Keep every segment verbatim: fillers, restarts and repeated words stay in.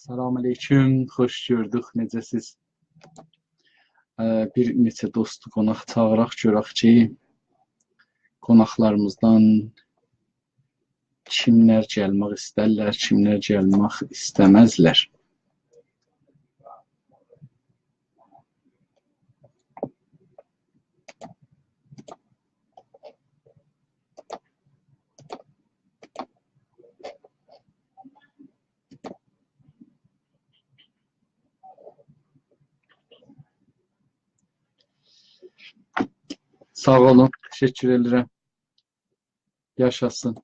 سلام علیکم، خوش گؤردوک. نئجه‌سیز؟ اه، بیر نئچه دوستو قوناق چاغیراق، گؤرک کی، قوناقلاریمیزدان کیملر گلمک ایسترلر، کیملر گلمک ایسته‌مزلر. ساغ اولون، تشکر ائدیرم. یاشاسین.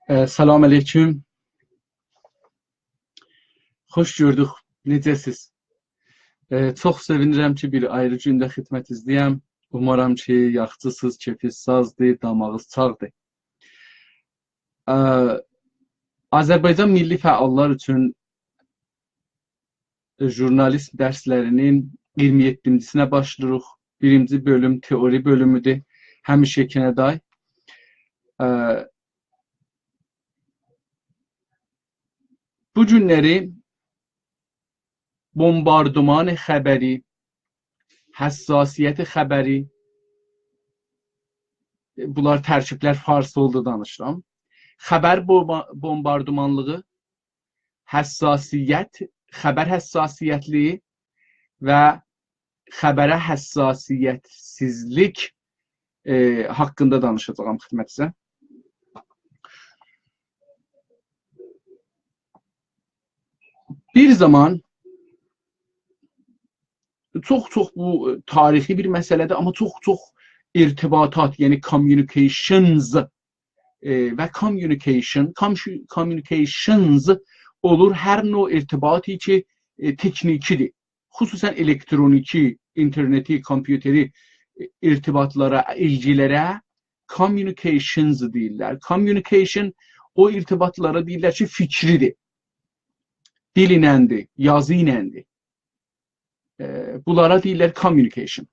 اه، سلام علیکم. خوش گؤردوک. نئجه‌سیز؟ اه، چوخ سئوینیرم کی، بیر آیری گونده خدمتینیزده‌یم. اومارام کی، یاخشیسینیز، کئفینیز سازدیر، داماغینیز چاغدیر. اه، آذربایجان میللی فعاللار اوچون ژورنالیسم درسلری‌نین اییرمی یئددینجی‌سینه باشلاییریق. بیرینجی بؤلوم تئوری بؤلومودور. همیشه‌کینه دای. اه، بو گونلری بومباردومان خبری، حساسیت خبری، بونلار ترکیبلر فارسی اولدو دانیشیرام. خبر بومبا-، بومباردومانلیغی، حساسیت، خبر حساسیتلیگی و خبره حساسیتسیزلیک، ائ، حاقیندا دانیشاجاغام خدمتینیزه. بیر زامان چوخ-چوخ بو، ائ، تاریخی بیر مسئله‌دیر، آمما چوخ-چوخ ارتباطات، یعنی communications، ائ، و communication، com-، communications اولور هر نوع ارتباطی کی، ائ، تکنیکی‌دیر. خصوصاً الکترونیکی، اینترنتی، کامپیوتری، ائ، ارتباطلارا، ایلگیلره communications دئییرلر. Communication او ارتباطلارا دئییرلر کی، فیکری‌دیر. دیل ایلندیر، یازی ایلندیر. ائ، بونلارا دئییرلر communication.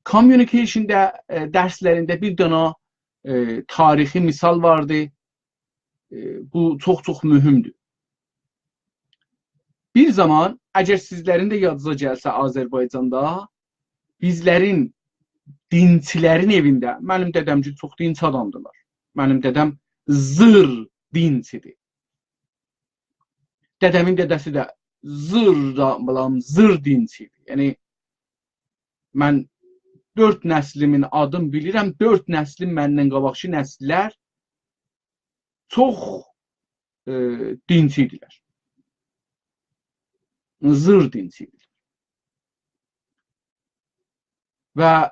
Communication ده، ائ، درسلرینده بیر دنه، ائ، تاریخی مثال واردی. ائ، بو چوخ-چوخ مهم‌دور. بیر زامان، اگر سیزلرین ده یادینیزا گلسه، آذربایجاندا بیزلرین دینچیلرین ائوینده، منیم دده‌م‌گیل چوخ دینچی آدامدیلار. منیم دده‌م زیر دینچی‌دیر. دده‌مین دده‌سی ده زیر دا، بلام، زیر دینچی ایدی. یعنی، من دؤرد نسلیمین آدین بیلیرم، دؤرد نسلیم مندن قاباقکی نسیللر چوخ، ائ، دینچی ایدیلر. زیر دینچی ایدیلر. و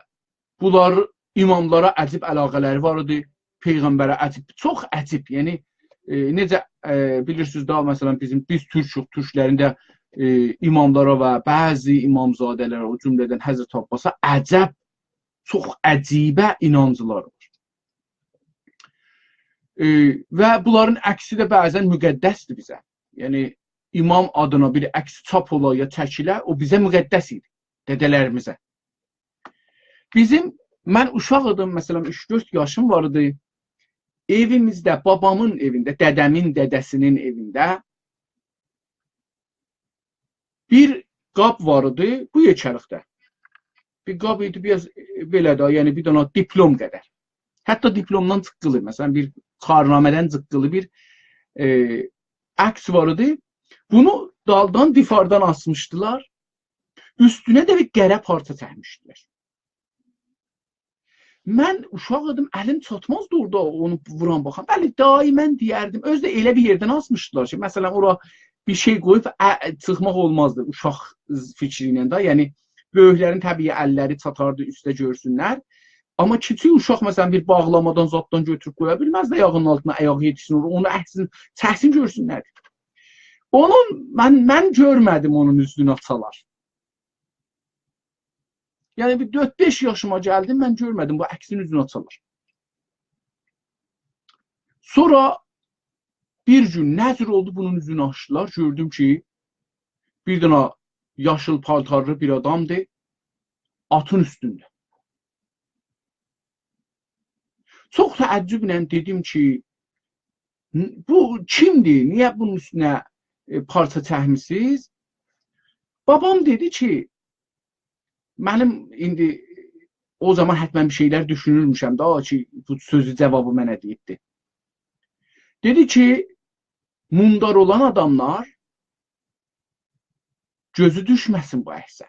بونلار اماملارا عجیب علاقه‌لری وار ایدی، پیغمبره عجیب، چوخ عجیب، یعنی ائ، نئجه، ائ، بیلیرسینیز، داها، مثلا، بیزیم، بیز تورکوک، تورکلرین ده، ائ، اماملارا و بعضی امامزاده‌لره، او جمله‌دن حضرت عباسا عجب، چوخ عجیبه اینانجلار وار. ائ، و بونلارین عکسی ده بعضا مقدس‌دیر بیزه. یعنی، امام آدینا بیر عکس چاپ اولا یا چکیله، او بیزه مقدس ایدی، دده‌لریمیزه. بیزیم، من اوشاق ایدیم، مثلا، اوچ-دؤرد یاشیم وار ایدی. ائویمیزده، بابامین ائوینده، دده‌مین دده‌سینین ائوینده بیر قاب وار ایدی، بو یئکه‌لیکده. بیر قاب ایدی، بیر آز، ائ، بئله ده، یعنی بیر دنه دیپلم قدر. حتی دیپلمدان جیققیلی، مثلا، بیر کارنامه‌دن جیققیلی بیر، ائ، عکس وار ایدی. بونو دالدان، دیواردان آسمیشدیلار. اوستونه ده بیر قره پارچا چکمیشدیلر. من اوشاق ایدیم، الیم چاتمازدی اورادا اونو وورام باخام. بلی، دائما دئیردیم. اؤزو ده ائله بیر یئردن آسمیشدیلار کی، مثلا، اورا بیر شئی قویوب، ا، چیخماق اولمازدی اوشاق فیکری ایله ده. یعنی، بؤیوکلرین طبیعی اللری چاتاردی اوسته گؤرسونلر. آمما کیچیک اوشاق، مثلا، بیر باغلامادان، زاددان گؤتوروب قویا بیلمز ده آیاغینین آلتینا، آیاغی یئتیشسین اورا، اونو آسسین، گؤرسونلر. اونون، من، من گؤرمه‌دیم اونون اوزونو آچالار. یعنی، بیر دؤرد-بئش یاشیما گلدیم، من گؤرمه‌دیم بو عکسین اوزونو آچالار. سونرا بیر گون نه جور اولدو، بونون اوزونو آچدیلار، گؤردوم کی، بیر دنه یاشیل پالتارلی بیر آدامدیر، آتین اوستونده. چوخ تعجبله دئدیم کی، «بو کیمدیر؟ نییه بونون اوستونه، ائ، پارچا چکمیسینیز؟» بابام دئدی کی، منیم ایندی او زامان حتما بیر شئیلر دوشونورموشم دا، کی، بو سؤزو، جاوابی منه دئییبدی. دئدی کی، مومدار اولان آداملار گؤزو دوشمه‌سین بو عکسه.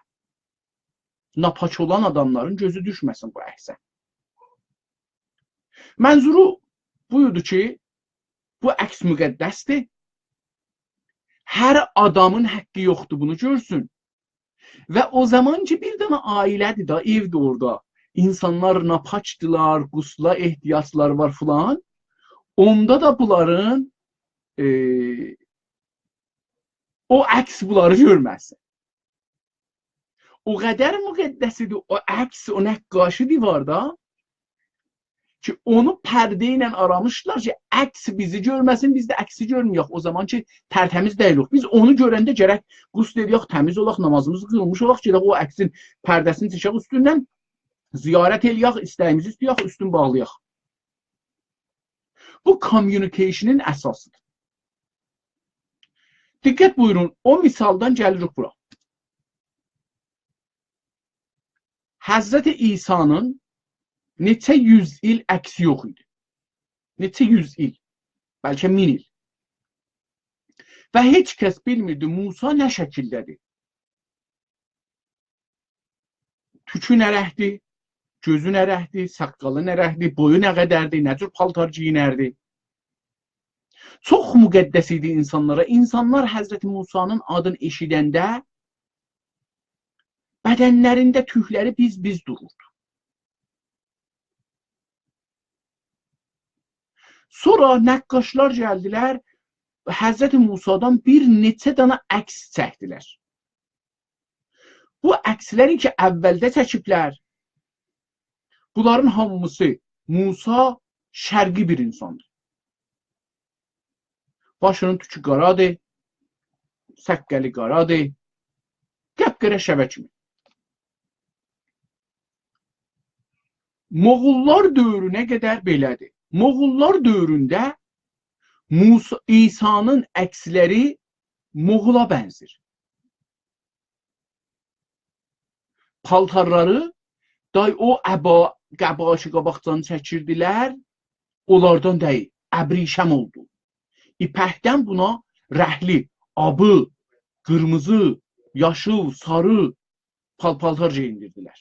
ناپاک اولان آداملارین گؤزو دوشمه‌سین بو عکسه. منظورو بویدو کی، بو عکس مقدس‌دیر. هر آدامین حقی یوخدور بونو گؤرسون. و او زامان کی، بیر دنه عائله‌دیر دا، ائودیر اورادا. اینسانلار ناپاکدیلار، غسله احتیاجلاری وار فلان. اوندا دا بونلارین، ائ، او عکس بونلاری گؤرمه‌سین. او قدر مقدس ایدی او عکس، او نقاشی دیواردا کی، اونو پرده ایله آرامیشدیلار کی، عکس بیزی گؤرمه‌سین، بیز ده عکسی گؤرمه‌یک. او زامان کی، ترتمیز دئییلیک. بیز اونو گؤرنده گرک غسل ائله‌یک، تمیز اولاق، نامازیمیزی قیلمیش اولاق، گئدک او عکسین پرده‌سینی چکک اوستوندن، زیارت ائله‌یک، ایسته‌ییمیزی ایسته‌یک، اوستون باغلایاق. بو communication-ین اساسی‌دیر. دقت بویورون، او مثالدان گلیریک بورا. حضرت عیسی‌نین نئچه یوز ایل عکسی یوخ ایدی. نئچه یوز ایل، بلکه مین ایل. و هئچ کس بیلمیردی موسی نه شکیلده‌دیر. توکو نه رنگدیر، گؤزو نه رنگدیر، ساققالی نه رنگدیر، بویو نه قدردیر، نه جور پالتار گئیینردی. چوخ مقدس ایدی اینسانلارا. اینسانلار حضرت موسی‌نین آدینی ائشیدنده بدنلرینده توکلری بیز-بیز دوروردو. سونرا نقاشلار گلدیلر، حضرت موسی‌دان بیر نئچه دنه عکس چکدیلر. بو عکسلری کی، اولده چکیبلر، بونلارین هامیسی، موسی شرقی بیر اینساندیر. باشینین توکو قارادیر، ساققالی قارادیر، قپ‌قره شبه کیمی. مغوللار دؤورونه قدر بئله‌دیر. مغوللار دؤورونده موسی، عیسی‌نین عکسلری مغولا بنزیر. پالتارلاری، دای او عبا، قبا کی، قاباقجان چکیردیلر، اونلاردان دئییل، ابریشم اولدو. ایپکدن بونا رنگلی، آبی، قیرمیزی، یاشیل، ساری پال-، پالتار گئییندیردیلر.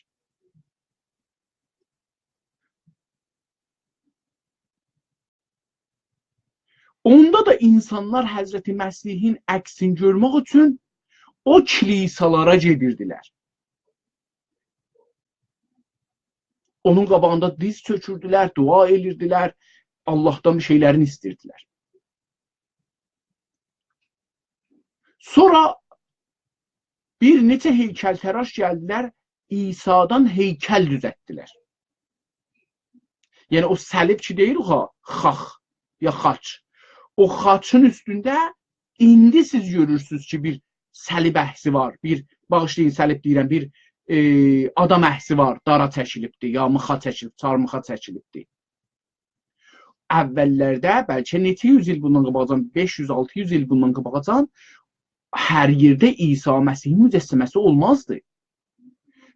اوندا دا اینسانلار حضرت مسیحین عکسینی گؤرمک اوچون او کلیسالارا گئدیردیلر. اونون قاباغیندا دیز چؤکوردولر، دعا ائدیردیلر، آللاهدان بیر شئیلرینی ایسته‌ییردیلر. سونرا بیر نئچه هیکل‌تراش گلدیلر، عیسادان هیکل دوزلتدیلر. یعنی او صلیب کی دئییریک ها، خاخ یا خاچ. او خاچین اوستونده ایندی سیز گؤرورسونوز کی، بیر صلیب عکسی وار، بیر، باغیشلایین، صلیب دئییرم، بیر، ائ، آدام عکسی وار، دارا چکیلیبدیر، یا میخا چکیلیب، چارمیخا چکیلیبدیر. اوللرده، بلکه نئچه یوز ایل بوندان قاباقجان، بئش یوز، آلتی یوز ایل بوندان قاباقجان هر یئرده عیسی مسیحین مجسمه‌سی اولمازدی.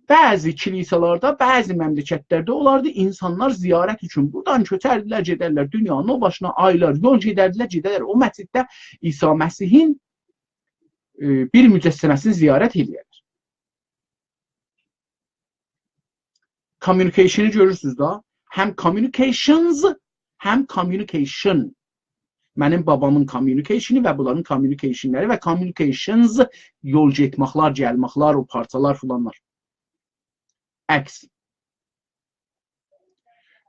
بعضی کلیسالاردا، بعضی مملکتلرده اولاردی، اینسانلار زیارت اوچون بورادان کؤچردیلر، گئدرلر دونیانین او باشینا، آیلار یول گئدردیلر، گئدرلر او مسجدده عیسی مسیحین، ائ، بیر مجسمه‌سینی زیارت ائله‌یرلر. Communication-ی گؤرورسونوز دا. هم communications، هم communication. منیم بابامین communication-ی و بونلارین communication-لری و communications، یول گئتمکلر، گلمکلر، او پارچالار فلانلار. عکس.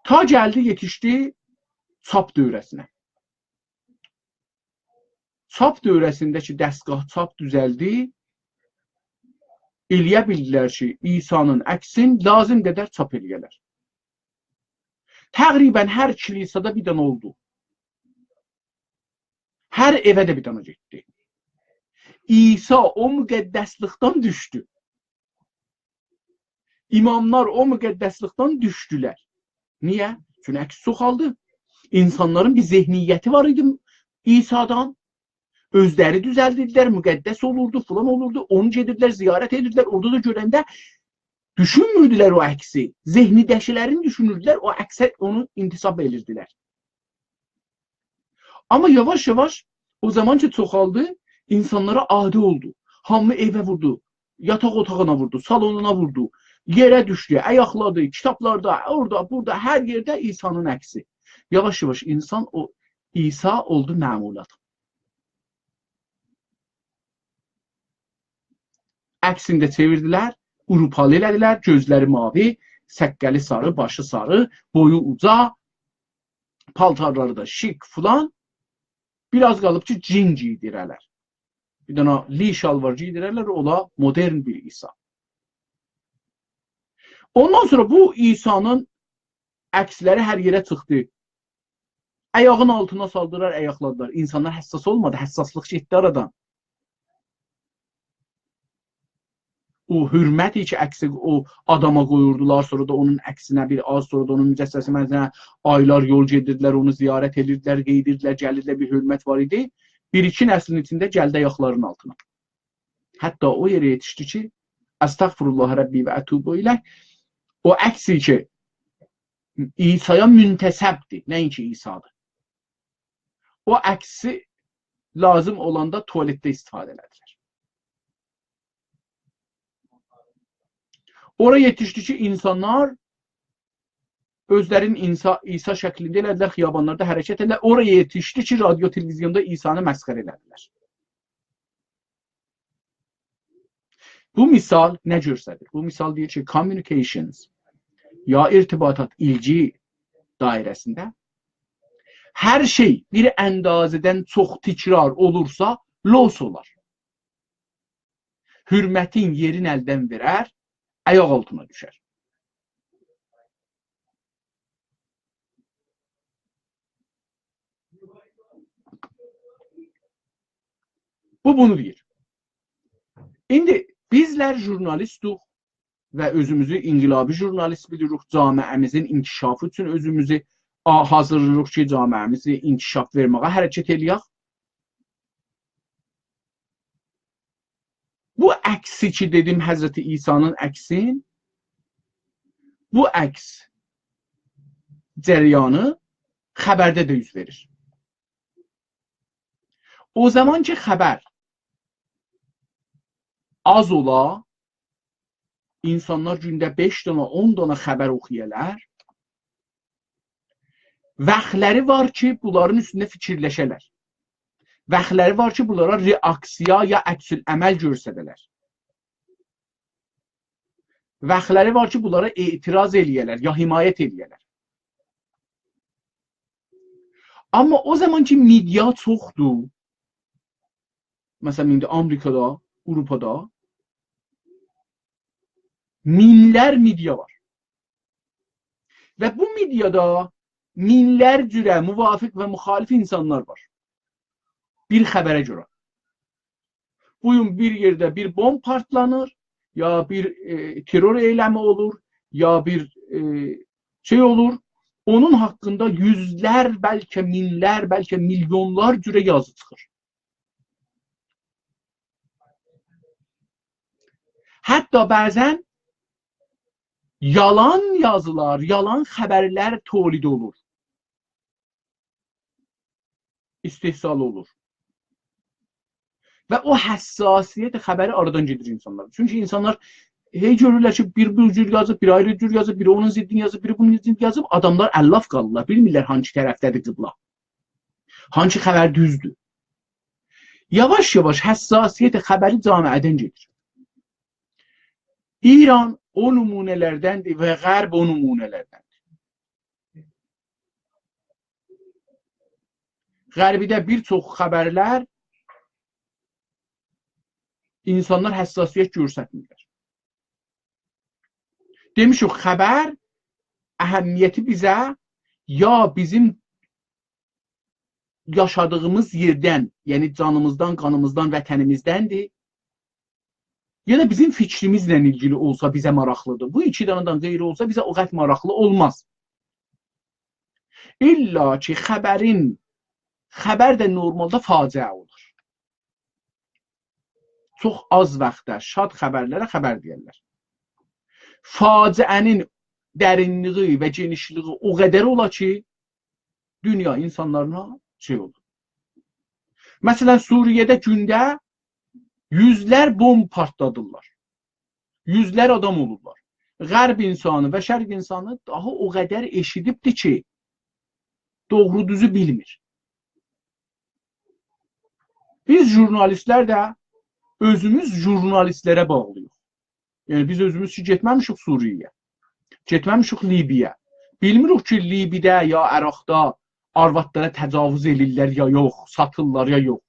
تا گلدی، یئتیشدی چاپ دوره‌سینه. چاپ دوره‌سینده کی دستگاه چاپ دوزلدی، ائله‌یه بیلدیلر کی، عیسی‌نین عکسین لازیم قدر چاپ ائله‌یه‌لر. تقریباً هر کلیسادا بیر دنه اولدو. هر ائوه ده بیر دنه گئتدی. عیسی او مقدسلیکدن دوشدو. اماملار او مقدسلیکدن دوشدولر. نییه؟ چونکی عکس چوخالدی. اینسانلارین بیر ذهنیتی وار ایدی عیسادان. اؤزلری دوزلدیردیلر، مقدس اولوردو، فلان اولوردو. اونو گئدیردیلر، زیارت ائدیردیلر. اورادا دا گؤرنده دوشونموردولر او عکسی. ذهنیده‌کی‌لرین دوشونوردولر، او عکسه اونو انتساب ائدیردیلر. آمما یاواش-یاواش او زامان کی چوخالدی، اینسانلارا عادی اولدو. هامی ائوه ووردو، یاتاق اوتاغینا ووردو، سالونونا ووردو، یئره دوشدو، آیاقلادی، کیتابلاردا، اورادا، بورادا، هر یئرده عیسی‌نین عکسی. یاواش-یاواش اینسان او عیسی اولدو معمولات. عکسینی ده چئویردیلر، آوروپالی ائله‌دیلر، گؤزلری ماوی، سققلی ساری، باشی ساری، بویو اوجا، پالتارلاری دا شیک فلان. بیر آز قالیب کی جین گئیدیره‌لر. بیر دنه لی شالوار گئیدیره‌لر، اولا مدرن بیر عیسی. اوندان سونرا بو عیسی‌نین عکسلری هر یئره چیخدی. آیاغین آلتینا سالدیلار، آیاقلادیلار. اینسانلار حساس اولمادی، حساسلیق گئتدی آرادان. او حؤرمت کی عکسی او آداما قویوردولار، سونرا دا اونون عکسینه بیر آز، سونرا دا اونون مجسمه‌سینه آیلار یول گئدیردیلر، اونو زیارت ائدیردیلر، قئییدیردیلر، گلیردیلر، بیر حؤرمت وار ایدی. بیر-ایکی نسلین ایچینده گلدی آیاقلارینین آلتینا. حتی او یئره یئتیشدی کی، استغفر الله ربی و اتوب الیه، او عکسی کی عیسی‌یا منتسبدیر، نه‌اینکی عیسی‌دیر. او عکسی لازیم اولاندا توالتده استفاده ائله‌دیلر. اورا یئتیشدی کی اینسانلار اؤزلرین عیسی، عیسی شکلینده ائله‌دیلر، خیابانلاردا حرکت ائله‌دیلر. اورا یئتیشدی کی رادیو، تلویزیوندا عیسی‌نی مسخره ائله‌دیلر. بو مثال نه گؤستریر؟ بو مثال دئییر کی، communications یا ارتباطات، ایلگی دایره‌سینده هر شئی بیر اندازه‌دن چوخ تکرار اولورسا، loss اولار. حؤرمتین یئرین الدن وئرر، آیاق آلتینا دوشر. بو بونو دئییر. ایندی بیزلر ژورنالیستوق و اؤزوموزو انقلابی ژورنالیست بیلیریک، جامعه‌میزین انکشافی اوچون اؤزوموزو آ-، حاضیرلاییریق کی جامعه‌میزی انکشاف وئرمه‌یه حرکت ائله‌یک. بو عکسی کی دئدیم، حضرت عیسی‌نین عکسین، بو عکس جریانی خبرده ده اوز وئریر. او زامان کی خبر آز اولا، اینسانلار گونده بئش دنه، اون دنه خبر اوخویالار، واختلاری وار کی بونلارین اوستونده فیکیرلشه‌لر. واختلاری وار کی بونلارا رئاکسیا یا عکس‌العمل گؤستره‌لر. واختلاری وار کی بونلارا اعتراض ائله‌یه‌لر یا حمایت ائله‌یه‌لر. آمما او زامان کی مدیا چوخدور، مثلا، ایندی آمریکادا، آوروپادا مینلر مئدیا وار. و بو مئدیادا مینلر جوره موافق و مخالف اینسانلار وار. بیر خبره گؤره. بو گون بیر یئرده بیر بومب پارتلانیر، یا بیر، ائ، ترور ائیلمی اولور، یا بیر، ائ، شئی اولور. اونون حاقیندا یوزلر، بلکه مینلر، بلکه میلیونلار جوره یازی چیخیر. حتی بعضا یالان یازیلار، یالان خبرلر تولید اولور. استحصال اولور. و او حساسیت خبری آرادان گئدیر اینسانلار. چونکی اینسانلار هئی گؤرورلر کی، بیر بو جور یازیب، بیر آیری جور یازیب، بیری اونون ضدینی یازیب، بیری بونون ضدینی یازیب، آداملار علاف قالیرلار، بیلمیرلر هانسی طرفده‌دیر قیبله. هانسی خبر دوزدور. یاواش-یاواش حساسیت خبری جامعه‌دن گئدیر. ایران او نمونه‌لردندیر و غرب او نمونه‌لردندیر. غربیده بیر چوخ خبرلر اینسانلار حساسیت گؤسترمیرلر. دئمیشیک، خبر اهمیتی بیزه یا بیزیم یاشادیغیمیز یئردن، یعنی جانیمیزدان، قانیمیزدان، وطنیمیزدندیر، یا دا بیزیم فیکریمیزله ایلگیلی اولسا بیزه ماراقلیدیر. بو ایکی دانادان غیری اولسا بیزه او قدر ماراقلی اولماز. الا کی خبرین، خبر ده نورمالدا فاجعه اولور. چوخ آز واختدا شاد خبرلره خبر دئیرلر. فاجعه‌نین درینلیگی و گئنیشلیگی او قدر اولا کی، دونیا اینسانلارینا شئی اولور. مثلا، سوریه‌ده گونده یوزلر بومب پارتلادیرلار. یوزلر آدام اولورلار. غرب اینسانی و شرق اینسانی داها او قدر ائشیدیبدیر کی، دوغرو دوزو بیلمیر. بیز ژورنالیستلر ده اؤزوموز ژورنالیستلره باغلی‌ییق. یعنی، بیز اؤزوموز کی گئتمه‌میشیک سوریه‌یه، گئتمه‌میشیک لیبی‌یه. بیلمیریک کی، لیبی‌ده یا عراقدا آروادلارا تجاوز ائله‌ییرلر یا یوخ، ساتیرلار یا یوخ.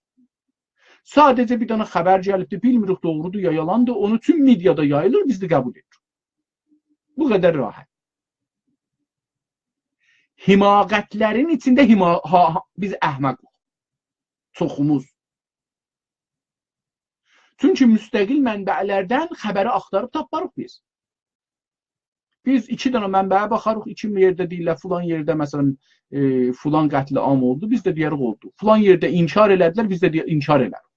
ساده‌جه بیر دنه خبر گلیبدیر، بیلمیریک دوغرودور یا یالاندیر، اونو توم مئدیادا یاییلیر، بیز ده قبول ائدیریک. بو قدر راحت. حماقتلرین ایچینده حما-، ها-، ها-، بیز احمقیق. چوخوموز. چونکی مستقل منبع‌لردن خبری آختاریب تاپماریق بیز. بیز ایکی دنه منبعه باخاریق، ایکی یئرده دئییرلر، فلان یئرده، مثلا، ائ، فلان قتل‌عام اولدو، بیز ده دئیه‌ریک اولدو. فلان یئرده انکار ائله‌دیلر، بیز ده دئیه-، انکار ائله‌ریک.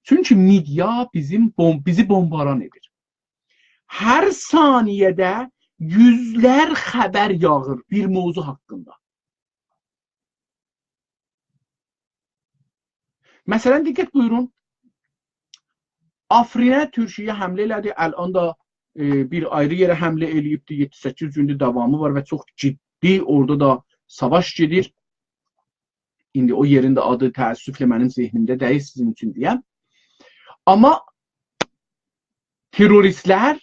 چونکی مئدیا بیزیم بوم-، بیزی بومباران ائدیر. هر ثانیه‌ده یوزلر خبر یاغیر بیر موضوع حاقیندا. مثلا، دقت بویورون. عفرینه تورکیه حمله ائله‌دی، الان دا، ائ، بیر آیری یئره حمله ائله‌ییبدی، یئددی سککیز گوندور داوامی وار و چوخ جدی اورادا دا ساواش گئدیر. ایندی او یئرین ده آدی تأسفله منیم ذهنیمده دئییل سیزین اوچون دئیم. آمما تروریستلر،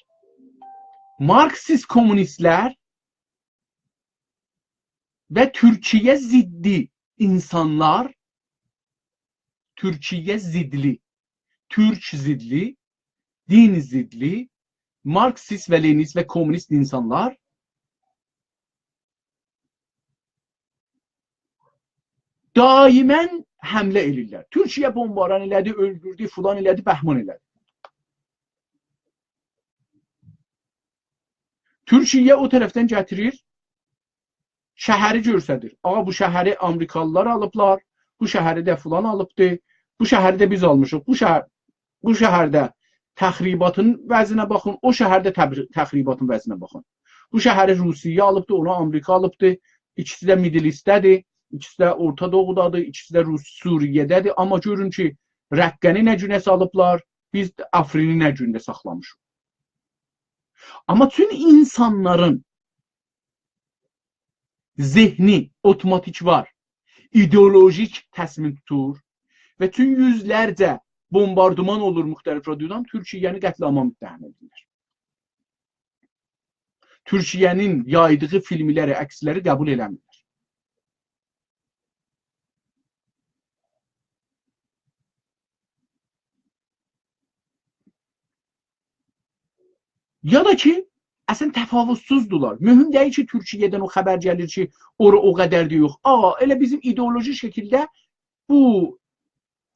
مارکسیست کمونیستلر و تورکیه ضدی اینسانلار، تورکیه ضدلی، تورک ضدلی، دین ضدلی، مارکسیست و لنینیست و کمونیست اینسانلار دائما حمله ائله‌ییرلر. تورکیه بومباران ائله‌دی، اؤلدوردو، فلان ائله‌دی، بهمان ائله‌دی. تورکیه او طرفدن گتیریر، شهری گؤستریر. آغا، بو شهری آمریکالیلار آلیبلار، بو شهری ده فلان آلیبدی، بو شهری ده بیز آلمیشیق. بو شهر، بو شهرده تخریباتین وضعینه باخین، او شهرده تبر-، تخریباتین وضعینه باخین. بو شهری روسیه آلیبدی، اونو آمریکا آلیبدی. ایکیسی ده میدل ایستده‌دیر، ایکیسی ده اورتا دوغودادیر، ایکیسی ده روس-، سوریه‌ده‌دیر. آمما گؤرون کی، رقّه‌نی نه گونه سالیبلار، بیز عفرینی نه گونده ساخلامیشیق. آمما چون اینسانلارین ذهنی اوتوماتیک‌وار، ایدئولوژیک تصمیم توتور و چون یوزلرجه بومباردمان اولور مختلف رادیودان، تورکیه‌نی قتل‌عاما متهم ائدیرلر. تورکیه‌نین یایدیغی فیلملری، عکسلری قبول ائله‌میرلر. یا دا کی، اصلاً تفاوت‌سوزدولار. مهم دئییل کی، تورکیه‌دن او خبر گلیر کی، اورا او قدر ده یوخ. آ، ائله بیزیم ایدئولوژی شکیلده بو،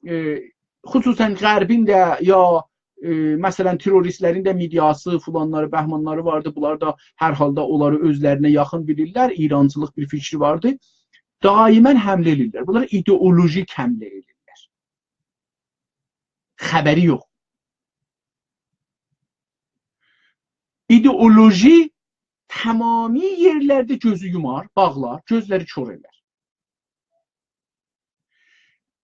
ائ، خصوصاً غربین ده یا، ائ، مثلاً تروریست‌لرین ده مئدیاسی، فلانلاری، بهمانلاری واردی. بونلار دا هر حالدا اونلاری اؤزلرینه یاخین بیلیرلر. ایرانچیلیق بیر فیکری واردی. دائماً حمله ائله‌ییرلر. بونلار ایدئولوژیک حمله ائله‌ییرلر. خبری یوخ. ایدئولوژی تمامی یئرلرده گؤزو یومار، باغلار، گؤزلری کور ائلر.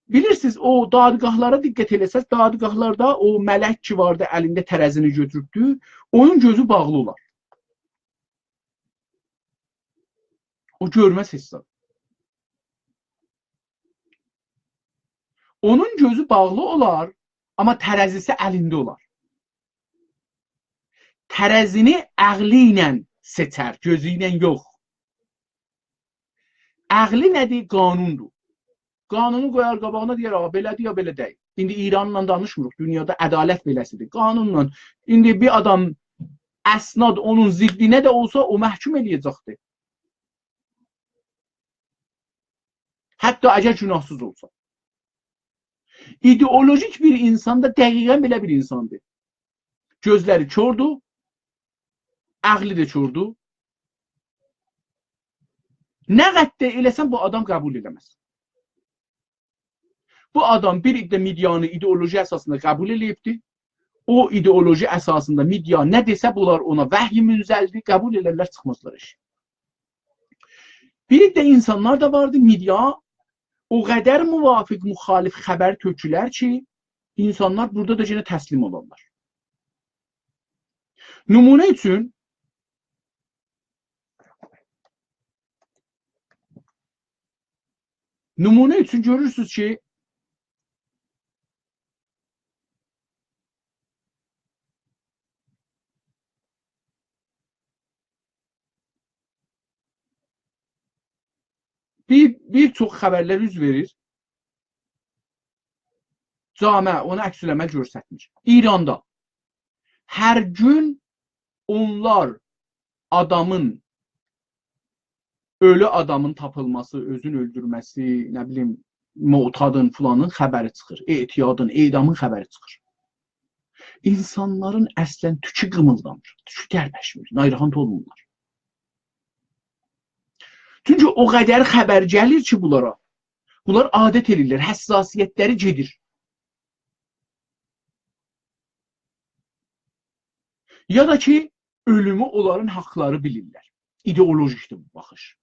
بیلیرسینیز، او دادگاهلارا دقت ائله‌سز، دادگاهلاردا او ملک کی واردی، الینده ترزینی گؤتوروبدو، اونون گؤزو باغلی اولار. او گؤرمز هئچ زاد. اونون گؤزو باغلی اولار، آمما ترزیسی الینده اولار. ترزینی عقلی ایله سئچر، گؤزو ایله یوخ. عقلی نه‌دیر؟ قانوندور. قانونو قویار قاباغینا، دئیر: «آغا، بئله‌دیر یا بئله دئییل.» ایندی ایرانلا دانیشمیریق، دونیادا عدالت بئله‌سیدیر. قانونلا ایندی بیر آدام اسناد اونون ضدینه ده اولسا، او محکوم ائله‌یه‌جکدیر. حتی اگر گناهسیز اولسا. ایدئولوژیک بیر اینسان دا دقیقاً بئله بیر اینساندیر. گؤزلری کوردور، عقلی ده کوردور. نه قدر ائله‌سن، بو آدام قبول ائله‌مز. بو آدام بیر عده مئدیانی ایدئولوژی اساسیندا قبول ائله‌ییبدی. او ایدئولوژی اساسیندا مئدیا نه دئسه، بونلار اونا وحی منزلدیر، قبول ائلرلر، چیخمازلار ائشییه. بیر عده اینسانلار دا واردی، مئدیا او قدر موافق، مخالف خبر تؤکولر کی، اینسانلار بورادا دا یئنه تسلیم اولارلار. نمونه اوچون، نمونه اوچون گؤرورسونوز کی، بیر، بیر چوخ خبرلر اوز وئریر. جامعه اونا عکس‌العمل گؤسترمیر. ایراندا هر گون اونلار آدامین، اؤلو آدامین تاپیلماسی، اؤزون اؤلدورمه‌سی، نه بیلیم، معتادین فلانین خبری چیخیر، اعتیادین، اعدامین خبری چیخیر. اینسانلارین اصلاً توکو قیمیلدامیر، توکو ترپشمیر، ناراحت اولمورلار. چونکی او قدر خبر گلیر کی بونلارا، بونلار عادت ائله‌ییرلر، حساسیت‌لری گئدیر. یا دا کی، اؤلومو اونلارین حاقلاری بیلیرلر. ایدئولوژیکدیر بو باخیش.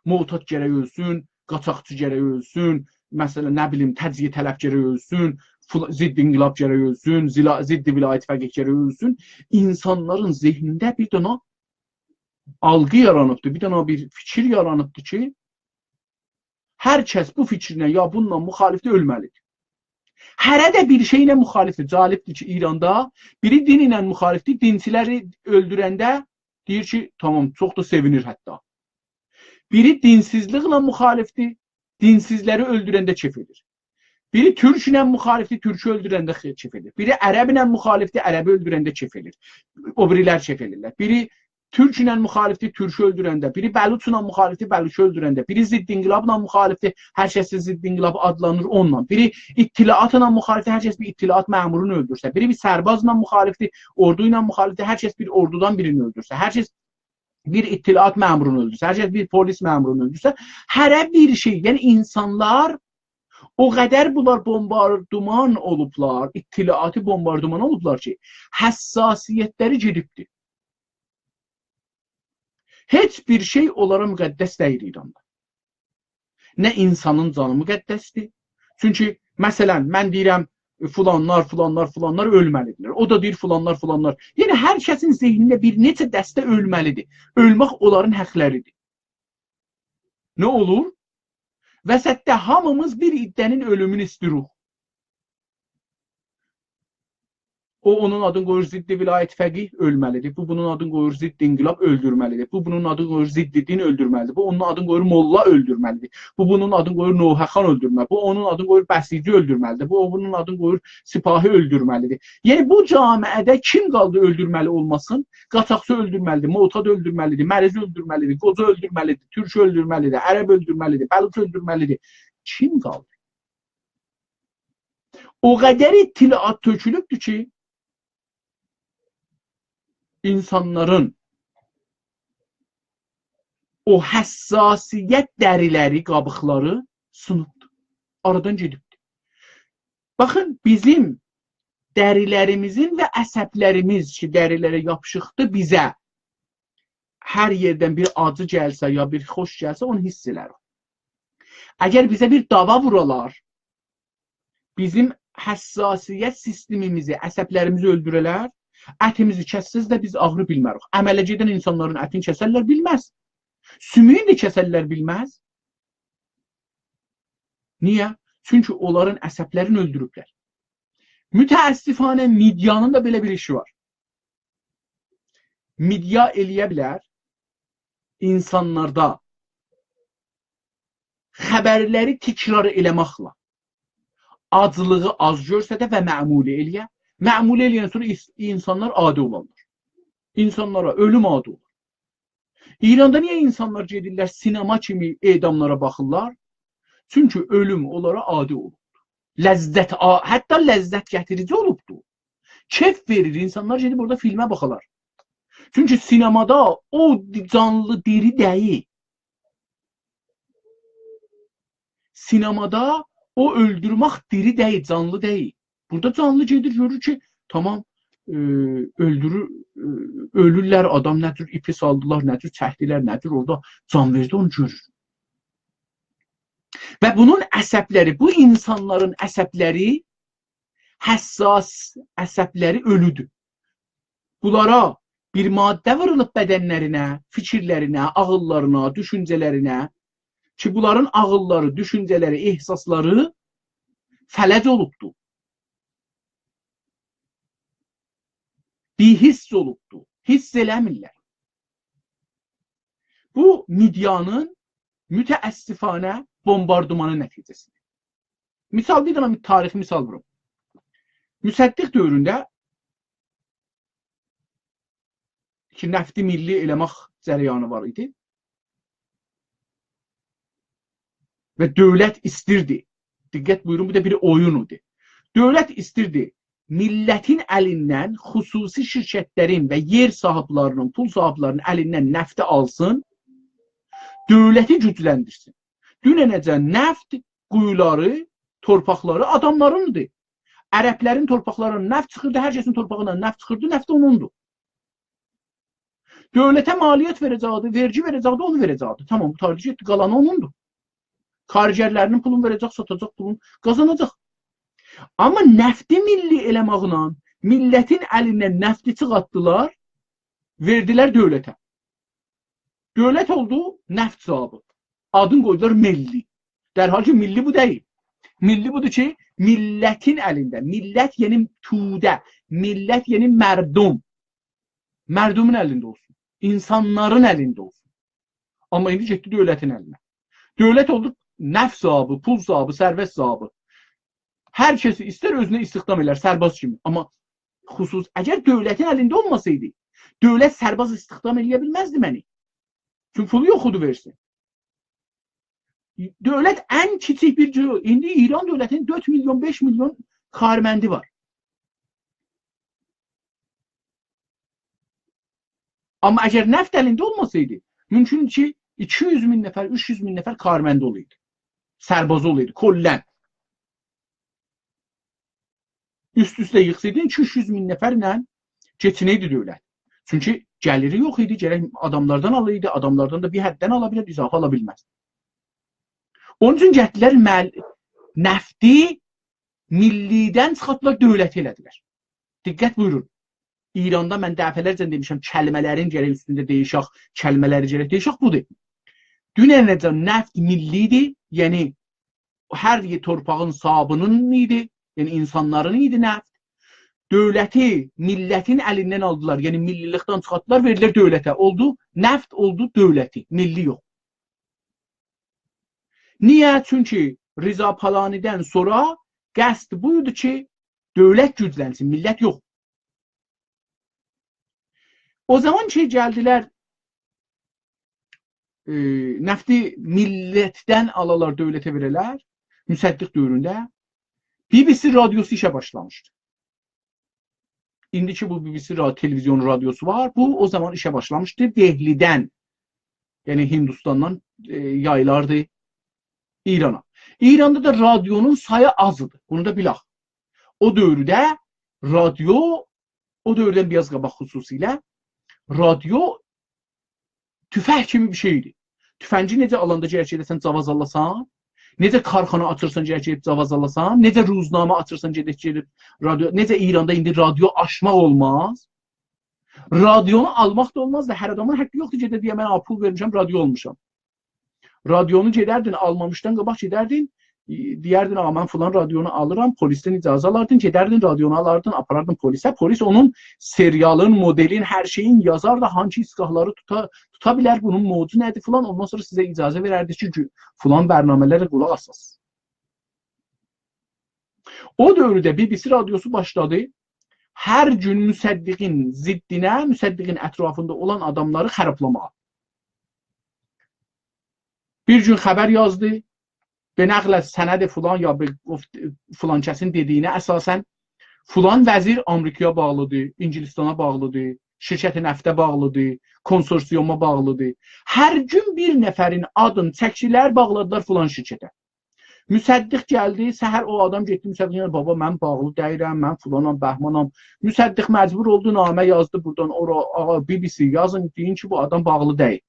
معتاد گرک اؤلسون، قاچاقچی گرک اؤلسون، مثلاً، نه بیلیم، تجزیه‌طلب گرک اؤلسون، فلا-، ضد انقلاب گرک اؤلسون، زلا-، ضد ولایت فقیه گرک اؤلسون. اینسانلارین ذهنینده بیر دنه آلقی یارانیبدیر، بیر دنه بیر فیکیر یارانیبدیر کی، هر کس بو فیکرینن یا بونونلا مخالفدیر، اؤلمه‌لیدیر. هره ده بیر شئیله مخالفدیر. جالبدیر کی، ایراندا بیری دین ایله مخالفدیر، دینچیلری اؤلدورنده دئییر کی، تامام، چوخ دا سئوینیر حتی. بیری دینسیزلیکله مخالفدیر، دینسیزلری اؤلدورنده کئف ائدیر. بیری تورکله مخالفدیر، تورکو اؤلدورنده خ-، کئف ائدیر. بیری عربله مخالفدیر، عربی اؤلدورنده کئف ائدیر. او بیریلر کئف ائدیرلر. بیری تورکله مخالفدیر، تورکو اؤلدورنده. بیری بلوچلا مخالفدیر، بلوچو اؤلدورنده. بیری ضد انقلابلا مخالفدیر، هر کس ضد انقلاب آدلانیر اونونلا. بیری اطلاعاتلا مخالفدیر، هر کس بیر اطلاعات مأمورونو اؤلدورسه. بیری بیر سربازلا مخالفدیر، اوردو ایله مخالفدیر، هر کس بیر اوردودان بیرینی اؤلدورسه. هر کس بیر اطلاعات مأمورونو اؤلدورسه، هر کس بیر پلیس مأمورونو اؤلدورسه، هره بیر شئی، یعنی اینسانلار او قدر بونلار بومباردمان اولوبلار، اطلاعاتی بومباردمان اولوبلار کی، حساسیت‌لری گئدیبدیر. هئچ بیر شئی اونلارا مقدس دئییل ایراندا. نه اینسانین جانی مقدسدیر. چونکی، مثلاً، من دئییرم، فلانلار، فلانلار، فلانلار اؤلمه‌لیدیرلر. او دا دئییر، فلانلار، فلانلار. یعنی، هر کسین ذهنینده بیر نئچه دسته اؤلمه‌لیدیر. اؤلمک اونلارین حقلریدیر. نه اولور؟ وسطده هامیمیز بیر عده‌نین اؤلومونو ایستیروق. او اونون آدینی قویور ضد ولایت فقیه، اؤلمه‌لیدیر. بو بونون آدینی قویور ضد انقلاب، اؤلدورمه‌لیدیر. بو بونون آدینی قویور ضد دین، اؤلدورمه‌لیدیر. بو اونون آدینی قویور موللا، اؤلدورمه‌لیدیر. بو بونون آدینی قویور نوحه‌خوان، اؤلدورمه. بو اونون آدینی قویور بسیجی، اؤلدورمه‌لیدیر. بو اونون آدینی قویور سپاهی، اؤلدورمه‌لیدیر. یعنی بو جامعه‌ده کیم قالدی اؤلدورمه‌لی اولماسین؟ قاچاقچی اؤلدورمه‌لیدیر، معتاد اؤلدورمه‌لیدیر، مریض اؤلدورمه‌لیدیر، قوجا اؤلدورمه‌لیدیر، تورک اؤلدورمه‌لیدیر، عرب اؤلدورمه‌لیدیر، بلوچ اؤلدورمه‌لیدیر. کیم قالدی؟ او قدر اطلاعات تؤکولوبدور کی، اینسانلارین او حساسیت دریلری، قابیقلاری سینیبدیر. آرادان گئدیبدیر. باخین، بیزیم دریلریمیزین و عصبلریمیز کی، دریلره یاپیشیقدیر، بیزه هر یئردن بیر آجی گلسه، یا بیر خوش گلسه، اونو حس ائلریک. اگر بیزه بیر داوا وورالار، بیزیم حساسیت سیستمیمیزی، عصبلریمیزی اؤلدوره‌لر، اتیمیزی کسسز ده بیز آغری بیلمه‌ریک. عمله گئدن اینسانلارین اتینی کسرلر، بیلمز. سومویونو ده کسرلر، بیلمز. نییه؟ چونکی اونلارین عصبلرینی اؤلدوروبلر. متأسفانه مئدیانین دا بئله بیر ایشی وار. مئدیا ائلیه بیلر اینسانلاردا خبرلری تکرار ائله‌مکله آجیلیغی آز گؤرسده و معمولی ائلیه. معمولی ائلیه‌ندن سونرا ایس-، اینسانلار عادی اولارلار. اینسانلارا اؤلوم عادی اولور. ایراندا نییه اینسانلار گئدیرلر سینما کیمی اعداملارا باخیرلار؟ چونکی اؤلوم اونلارا عادی اولوبدور. لذت آ-، حتی لذت گتیریجی اولوبدور. کئف وئریر اینسانلار گئدیب اورادا فیلمه باخالار. چونکی سینمادا او دی-، جانلی دیری دئییل. سینمادا او اؤلدورمک دیری دئییل، جانلی دئییل. بورادا جانلی گئدیر، گؤرور کی، تامام، ائ، اؤلدورور، ائ، اؤلورلر، آدام نه جور ایپی سالدیلار، نه جور چکدیلر، نه جور اورادا جان وئردی، اونو گؤرور. و بونون عصبلری، بو اینسانلارین عصبلری، حساس عصبلری اؤلودور. بونلارا بیر ماده وورولوب بدنلرینه، فیکیرلرینه، عاغیللارینا، دوشونجه‌لرینه کی، بونلارین عاغیللاری، دوشونجه‌لری، احساسلاری فلج اولوبدور. بی‌حس اولوبدور. حس ائله‌میرلر. بو، مئدیانین متأسفانه بومباردمانی نتیجه‌سیدیر. مثال، بیر دنه تاریخی مثال ووروم. مصدق دؤورونده کی، نفتی ملی ائله‌مک جریانی وار ایدی. و دؤولت ایستیردی. دقت بویورون، بو دا بیر اویون ایدی. دؤولت ایستیردی میللتین الیندن، خصوصی شرکتلرین و یئر صاحیبلرینین، پول صاحیبلرینین الیندن نفتی آلسین، دؤولتی گوجلندیرسین. دوننه‌جن نفت قویولاری، تورپاقلاری آداملارین ایدی. عربلرین تورپاقلاریندان نفت چیخیردی، هر کسین تورپاغیندان نفت چیخیردی، نفت اونوندور. دؤولته مالیات وئره‌جکدی، وئرگی وئره‌جکدی، اونو وئره‌جکدی. تامام، بو تاریخی گئتدی، قالانی اونوندور. کارگرلرینین پولونو وئره‌جک، ساتاجاق، پولونو قازاناجاق. آمما نفتی ملی ائله‌مکله میللتین الیندن نفتی چیخارتدیلار، وئردیلر دؤولته. دؤولت اولدو نفت صاحیبی. آدینی قویدولار ملی. در حالی کی، ملی بو دئییل. ملی بودور کی، میللتین الینده. میللت یعنی توده. میللت یعنی مردم. مردمون الینده اولسون. اینسانلارین الینده اولسون. آمما ایندی گئتدی دؤولتین الینه. دؤولت اولدو نفت صاحیبی، پول صاحیبی، ثروت صاحیبی. هر کسی ایستر اؤزونه استخدام ائلر، سرباز کیمی. آمما خصوص-، اگر دؤولتین الینده اولماسایدی، دؤولت سرباز استخدام ائلیه بیلمزدی منی. چونکی پولو یوخ ایدی وئرسین. دؤولت ان کیچیک بیر گروه، ایندی ایران دؤولتینین دؤرد میلیون، بئش میلیون کارمندی وار. آمما اگر نفت الینده اولماسایدی، مومکون کی، ایکی یوز مین نفر، اوچ یوز مین نفر کارمندی اولایدی. سربازی اولایدی، کلاً. اوست-اوسته ییغسایدین، ایکی اوچ یوز مین نفرله کئچینیردی دؤولت. چونکی گلیری یوخ ایدی، گرک آداملاردان آلایدی، آداملاردان دا بیر حددن آلا بیلر، اضافه آلا بیلمز. اونون اوچون گتیردیلر مل-، نفتی میللی‌دن چیخارتدیلار، دؤولتی ائله‌دیلر. دقت بویورون. ایراندا من دفعه‌لرجه دئمیشم، کلمه‌لرین گرک اوستونده دئییشک، کلمه‌لری گرک دئییشک، بودور. دوننه‌جن نفت میللی ایدی، یعنی هر یئر تورپاغین صاحیبینین ایدی، یعنی اینسانلارین ایدی نفت. دؤولتی میللتین الیندن آلدیلار. یعنی میللی‌لیکدن چیخارتدیلار، وئردیلر دؤولته. اولدو، نفت اولدو دؤولتی، میللی یوخ. نییه؟ چونکی رضا پالانی‌دن سونرا قصد بویدو کی، دؤولت گوجلنسین، میللت یوخ. او زامان کی، گلدیلر، ائ، نفتی میللتدن آلالار، دؤولته وئره‌لر، مصدق دؤورونده بی بی سی رادیوسو ایشه باشلامیشدی. ایندی کی، بو بی بی سی را-، تلویزیون رادیوسو وار، بو او زامان ایشه باشلامیشدی. دهلی‌دن، یعنی هندوستاندان، ائ، یاییلاردی ایرانا. ایراندا دا رادیونون سایی آز ایدی. بونو دا بیلک. او دؤورده رادیو، او دؤوردن بیر آز قاباق خصوصیله، رادیو توفنگ کیمی بیر شئیدیر. توفنگی نئجه آلاندا گرک ائله‌سن، جواز آلاسان، نئجه کارخانا آچیرسان، گرک ائدیب جواز آلاسان، نئجه روزنامه آچیرسان، گرک ائدیب رادیو، نئجه ایراندا ایندی رادیو آچماق اولماز، رادیونو آلماق دا اولماز دا، هر آدامین حقی یوخدور، گئده دئیه: «من پول وئرمیشم، رادیو آلمیشام.» رادیونو گئدردین، آلمامیشدان قاباق گئدردین، ائ، دئیردین: «آ، من فلان رادیونو آلیرام»، پلیسدن اجازه آلاردین، گئدردین، رادیونو آلاردین، آپاراردین پلیسه. پلیس اونون سریالین، مدلین، هر شئیین یازاردی، هانسی ایستگاهلاری توتا، توتا بیلر، بونون موجو نه‌دیر فلان، اوندان سونرا سیزه اجازه وئرردی کی، گو-، فلان برنامه‌لره قولاق آساسینیز. او دؤورده بی بی سی رادیوسو باشلادی هر گون مصدقین ضدینه، مصدقین اطرافیندا اولان آداملاری خرابلاماغا. بیر گون خبر یازدی، به نقل از سند فلان یا به گفت-، فلان کسین دئدیگینه اساساً فلان وزیر آمریکایا باغلیدیر، انگلستانا باغلیدیر، شرکت نفته باغلیدیر، کنسورسیوما باغلیدیر. هر گون بیر نفرین آدینی چکدیلر، باغلادیلار فلان شرکته. مصدق گلدی، سحر او آدام گئتدی، مصدق گلدی: «بابا، من باغلی دئییلم، من فلانام، بهمانام.» مصدق مجبور اولدو، نامه یازدی بورادان اورا: «آغا، بی بی سی یازین، دئیین کی، بو آدام باغلی دئییل.»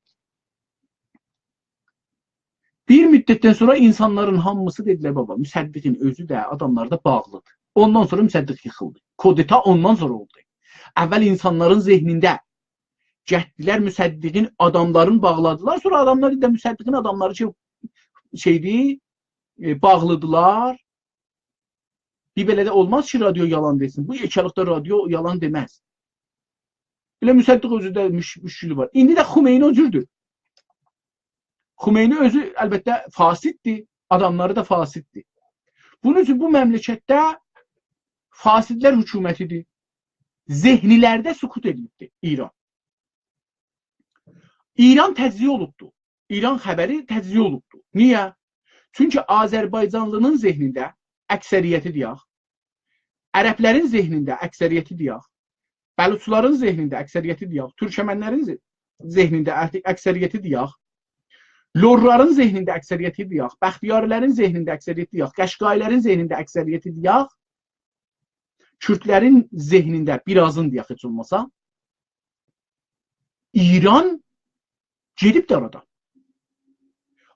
بیر مدتدن سونرا اینسانلارین هامیسی دئدیلر: «بابا، مصدقین اؤزو ده، آداملار دا باغلیدیر.» اوندان سونرا مصدق ییخیلدی. کودتا اوندان سونرا اولدو. اول اینسانلارین ذهنینده گتدیلر مصدقین آداملارینی باغلادیلار. سونرا آداملار دا مصدقین آداملاری کی، شئیدی، ائ، باغلیدیلار. بیر بئله ده اولماز کی، رادیو یالان دئسین. بو یئکه‌لیکده رادیو یالان دئمز. ائله مصدق اؤزو ده مش-، مشکلی وار. ایندی ده خمینی او جوردور. خمینی اؤزو البته فاسددیر، آداملاری دا فاسددیر. بونون اوچون بو مملکتده فاسدلر حکومتیدیر. ذهنلرده سقوط ائدیبدیر ایران. ایران تجزیه اولوبدور. ایران خبری تجزیه اولوبدور. نییه؟ چونکی آذربایجانلی‌نین ذهنینده اکثریتی دئیک، عربلرین ذهنینده اکثریتی دئیک، بلوچلارین ذهنینده اکثریتی دئیک، تورکمنلرین ذه-، ذهنینده اک-، اکثریتی دئیک، لورلارین ذهنینده اکثریتی دئیک، بختیاری‌لرین ذهنینده اکثریتی دئیک، قشقایی‌لرین ذهنینده اکثریتی دئیک، کوردلرین ذهنینده بیر آزین دئیک هئچ اولماسا، ایران گئدیبدی آرادان.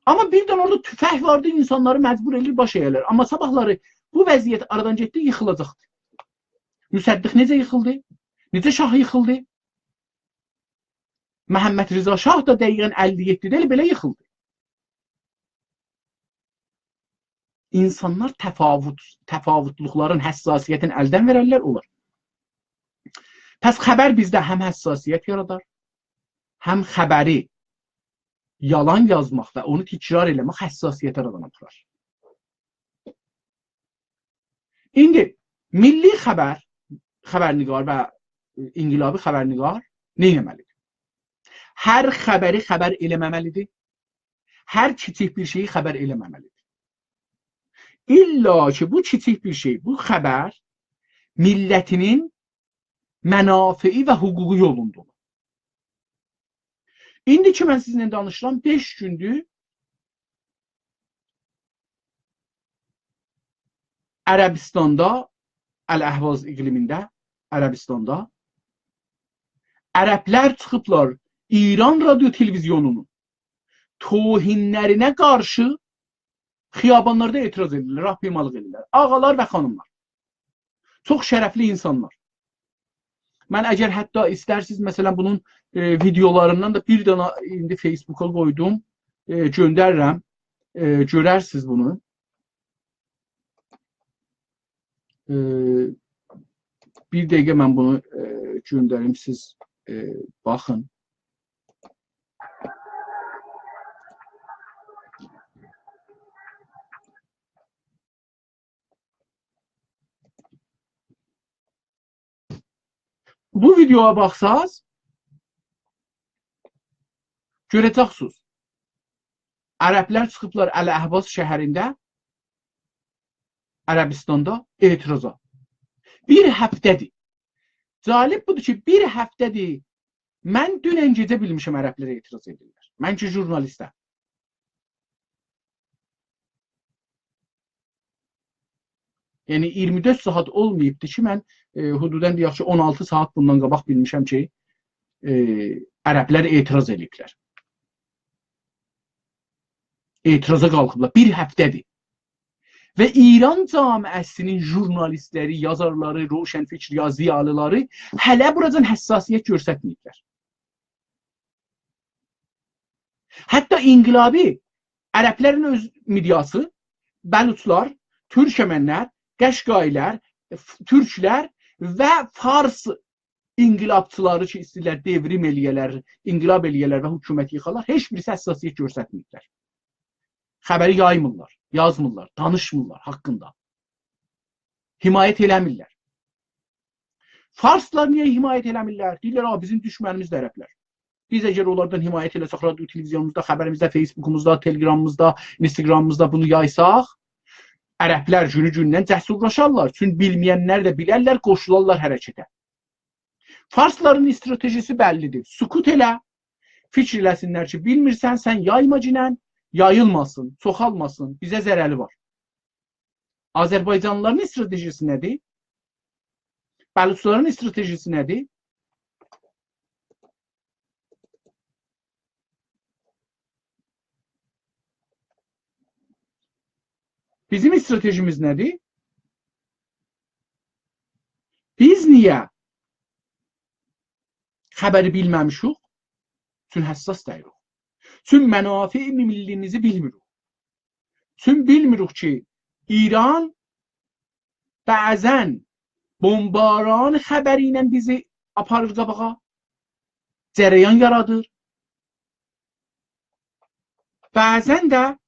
آمما بیردن اورادا توفنگ واردی، اینسانلاری مجبور ائله‌ییر باش اگه‌لر. آمما صاباحلاری بو وضعیت آرادان گئتدی، ییخیلاجاقدی. مصدق نئجه ییخیلدی؟ نئجه شاه ییخیلدی؟ محمدرضا شاه دا دقیقاً اللی یئددیده ائله بئله ییخیلدی. اینسانلار تفاوت، تفاوتلوقلارین، حساسیتین الدن وئررلر، اولار. پس خبر بیزده هم حساسیت یارادار، هم خبری یالان یازماق و اونو تکرار ائله‌مک حساسیتی آرادان آپارار. ایندی میللی خبر، خبرنگار و انقلابی خبرنگار نه ائتمه‌لیدیر؟ هر خبری خبر ائله‌مه‌مه‌لیدیر. هر کیچیک بیر شئیی خبر ائله‌مه‌مه‌لیدیر. الّا کی، بو کیچیک بیر شئی، بو خبر میللتینین منافعی و حقوقو یولوندا اولا. ایندی کی، من سیزینله دانیشیرام، بئش گوندور عربستاندا، الاحواز اقلیمینده، عربستاندا عربلر چیخیبلار ایران رادیو تلویزیونونون توهینلرینه قارشی خیابانلاردا اعتراض ائدیرلر، راهپیمالیق ائدیرلر. آغالار و خانیملار. چوخ شرفلی اینسانلار. من اگر حتی ایسترسینیز، مثلاً، بونون، ائ، ویدئولاریندان دا بیر دنه ایندی فیسبوکا قویدوم، ائ، گؤندریرم. ائ، گؤررسینیز بونو. ائ، بیر دقیقه من بونو، ائ، گؤندریم، سیز، ائ، باخین. بو ویدئویا باخساز، گؤره‌جکسینیز. عربلر چیخیبلار الاحواز شهرینده، عربستاندا اعتراضا. بیر هفته‌دیر. جالب بودور کی، بیر هفته‌دیر من دونن گئجه بیلمیشم عربلر اعتراض ائدیرلر. من کی، ژورنالیستم. یعنی، اییرمی دؤرد ساعات اولماییبدی کی، من، ائ، حدوداً دئیک کی، اون آلتی ساعات بوندان قاباق بیلمیشم کی، ائ، عربلر اعتراض ائدیبلر. اعتراضا قالخیبلار. بیر هفته‌دیر. و ایران جامعه‌سینین ژورنالیستلری، یازارلاری، روشنفکر یا ضیالیلاری هله بوراجان حساسیت گؤسترمه‌ییبلر. حتی انقلابی، عربلرین اؤز مئدیاسی، بلوچلار، تورکمنلر، قشقایی‌لر، ف-، تورکلر و فارس انقلابچیلاری کی، ایسته‌ییرلر دئوریم ائله‌یه‌لر، انقلاب ائله‌یه‌لر و حکومتی ییخالار، هئچ بیریسی حساسیت گؤسترمه‌ییبلر. خبری یایمیرلار، یازمیرلار، دانیشمیرلار حاقیندا. حمایت ائله‌میرلر. فارسلار نییه حمایت ائله‌میرلر؟ دئییرلر: «آ، بیزیم دوشمنیمیز ده عربلر.» بیز اگر اونلاردان حمایت ائله‌سک، رادیو، تلویزیونوموزدا، خبریمیزده، فیسبوکوموزدا، تلگرامیمیزدا، اینستاگرامیمیزدا بونو یایساق، عربلر گونو گوندن جسورلاشارلار. چون بیلمه‌ینلر ده بیلرلر، قوشولارلار حرکته. فارسلارین استراتژی‌سی بللی‌دیر. سکوت ائله، فیکیر ائله‌سینلر کی، بیلمیرسن، سن یایماگینن، یاییلماسین، چوخالماسین، بیزه ضرری وار. آذربایجانلیلارین استراتژی‌سی نه‌دیر؟ بلوچلارین استراتژی‌سی نه‌دیر؟ بیزیم استراتژیمیز نه‌دیر؟ بیز نییه خبری بیلمه‌میشیک؟ چون حساس دئییلیک. چون منافع ملی‌میزی بیلمیریک. چون بیلمیریک کی، ایران بعضاً بمباران خبری ایله بیزی آپاریر قاباغا، جریان یارادیر. بعضاً ده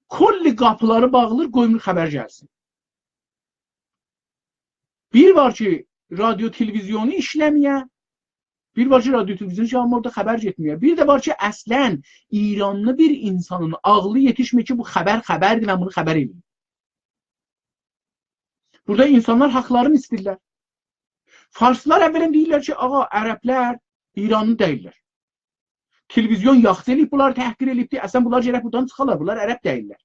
کلی قاپیلاری باغلیر، قویمور خبر گلسین. بیر وار کی، رادیو، تلویزیونو ایشله‌مه‌یه، بیر وار کی، رادیو، تلویزیون کی، آمما اورادا خبر گئتمه‌یه. بیر ده وار کی، اصلاً ایرانلی بیر اینسانین عاغلی یئتیشمیر کی، بو خبر خبردیر، من بونو خبر ائله‌ییم. بورادا اینسانلار حاقلارینی ایسته‌ییرلر. فارسلار اولاً دئییرلر کی، آغا، عربلر ایرانلی دئییللر. تلویزیون یاخچی ائله‌ییب، بونلاری تحقیر ائله‌ییبدی. اصلاً، بونلار گرک بورادان چیخالار. بونلار عرب دئییللر.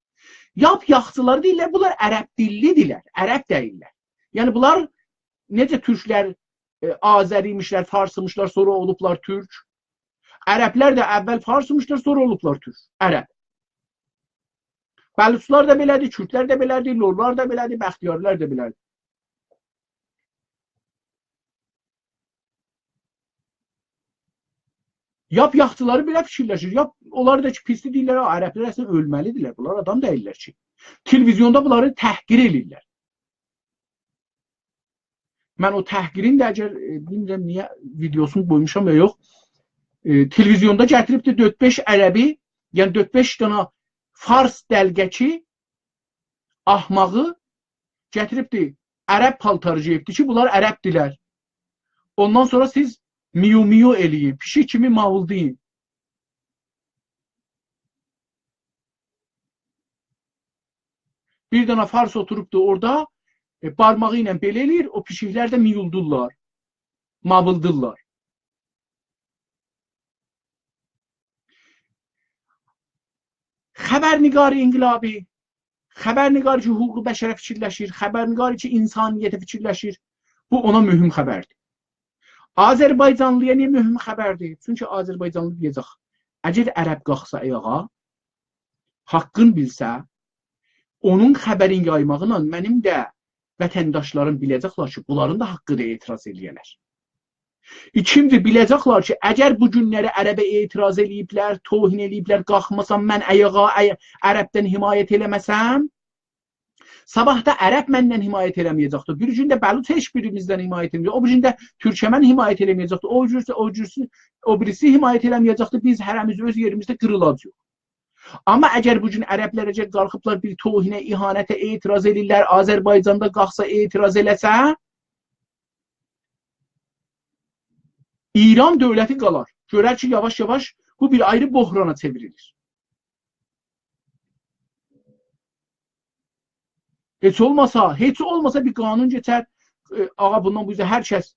لاپ یاخچیلاری دئییرلر، بونلار عرب دیللی‌دیرلر، عرب دئییللر. یعنی، بونلار نئجه تورکلر، ائ، آذری‌یمیشلر، فارسیمیشلار، سونرا اولوبلار تورک. عربلر ده اول فارسیمیشلار، سونرا اولوبلار تورک، عرب. بلوچلار دا بئله‌دیر، کوردلر ده بئله‌دیر، لورلار دا بئله‌دیر، بختیاری‌لر ده بئله‌دیر. لاپ یاخچیلاری بئله فیکیرلشیر. لاپ، اونلار دا کی، پیسدیر، دئییرلر: «آ، عربلر اصلاً اؤلمه‌لی‌دیرلر. بونلار آدام دئییللر کی.» تلویزیوندا بونلاری تحقیر ائله‌ییرلر. من او تحقیرین ده، اگر، ائ، بیلمیرم نییه ویدئوسونو قویموشام یا یوخ. ائ، تلویزیوندا گتیریبدی دؤرد-بئش عربی، یعنی دؤرد-بئش دنه فارس دلقکی، احمقی گتیریبدی، عرب پالتاری گئییبدی کی، بونلار عربدیلر. اوندان سونرا سیز میو میو ائله‌یین، پیشیک کیمی ماولدایین. بیر دنه فارس اوتوروبدو اورادا، ائ، بارماغی ایله بئله ائله‌ییر، او پیشیکلر ده میولدورلار، ماولدیرلار. خبرنگار انقلابی، خبرنگار کی، حقوق بشره فیکیرلشیر، خبرنگار کی، انسانیته فیکیرلشیر، بو اونا مهم خبردیر. آذربایجانلی‌یا نییه مهم خبردیر؟ چونکی آذربایجانلی دئیه‌جک: «اگر عرب قالخسا آیاغا، حاققین بیلسه، اونون خبرین یایماغی‌یلا منیم ده وطنداشلاریم بیله‌جکلر کی، بونلارین دا حاققیدیر اعتراض ائله‌یه‌لر.» ایکینجی، بیله‌جکلر کی، اگر بو گونلری عربه اعتراض ائله‌ییبلر، توهین ائله‌ییبلر، قالخماسام من آیاغا، ع-، عربدن حمایت ائله‌مه‌سم، صاباح دا عرب مندن حمایت ائله‌مه‌یه‌جکدیر. بیر گون ده بلوچ هئچ بیریمیزدن حمایت ائله‌مه‌یه‌جک. او بیریسی ده تورکمن حمایت ائله‌مه‌یه‌جکدیر. او بیریسی، او بیریسی، او بیریسی حمایت ائله‌مه‌یه‌جکدیر. بیز هره‌میز اؤز یئریمیزده قیریلاجاغیق. آمما اگر بو گون عربلر اگر قالخیبلار بیر توهینه، اهانته اعتراض ائله‌ییرلر، آذربایجاندا قالخسا اعتراض ائله‌سه، ایران دؤولتی قالار. گؤرر کی، یاواش-یاواش بو بیر آیری بحرانا چئوریلیر. هئچ اولماسا، هئچ اولماسا بیر قانون کئچر، ائ، آغا، بوندان بو اوزه هر کس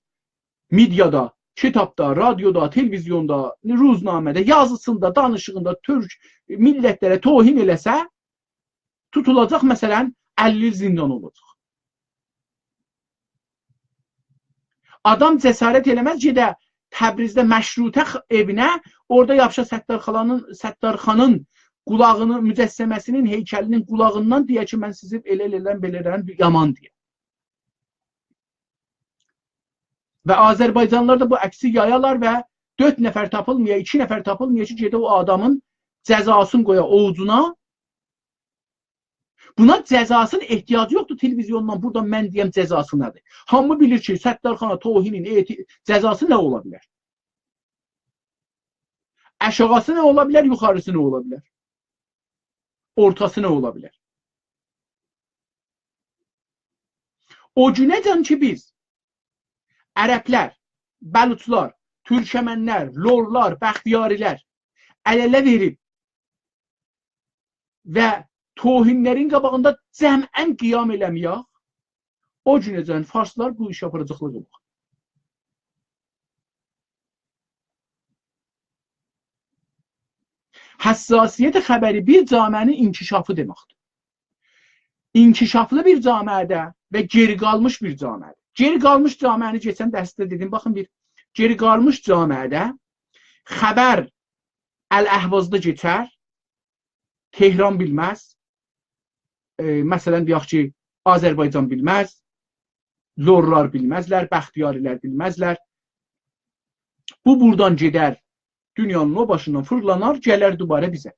مئدیادا، کیتابدا، رادیودا، تلویزیوندا، روزنامه‌ده، یازیسیندا، دانیشیغیندا تورک میللتلره توهین ائله‌سه، توتولاجاق، مثلا، اللی ایل زیندان اولاجاق. آدام جسارت ائله‌مز، گئده تبریزده مشروطه خ-، ائوینه، اورادا یاپیشا ستارخانین، ستارخانین قولاغینی، مجسمه‌سینین، هیکلینین قولاغیندان دئیه کی، «من سیزی ائله ائله‌رم، بئله ائله‌رم»، یامان دئیه. و آذربایجانلیلار دا بو عکسی یایالار و دؤرد نفر تاپیلمایا، ایکی نفر تاپیلمایا کی، گئده او آدامین جزاسینی قویا اووجونا. بونا جزاسینین احتیاجی یوخدور، تلویزیوندان بورادا من دئیم جزاسی نه‌دیر. هامی بیلیر کی، ستارخانا توهینین اعت-، جزاسی نه اولا بیلر؟ آشاغیسی نه اولا بیلر، یوخاریسی نه اولا بیلر؟ اورتاسی نه اولا بیلر؟ او گونه‌جن کی، بیز عربلر، بلوچلار، تورکمنلر، لورلار، بختیاری‌لر ال-اله وئریب و توهینلرین قاباغیندا جمعاً قیام ائله‌مه‌یک، او گونه‌جن فارسلار بو ایشی آپاراجاقلار قاباغا. حساسیت خبری بیر جامعه‌نین انکشافی دئمکدیر. انکشافلی بیر جامعه‌ده و گئری قالمیش بیر جامعه‌ده. گئری قالمیش جامعه‌نی کئچن درسده دئدیم، باخین بیر، گئری قالمیش جامعه‌ده خبر الاحوازدا کئچر، تهران بیلمز، ائ، مثلا، دئیک کی، آذربایجان بیلمز، لورلار بیلمزلر، بختیاری‌لر بیلمزلر. بو بورادان گئدر، دونیانین او باشیندان فیرلانار، گلر دوباره بیزه.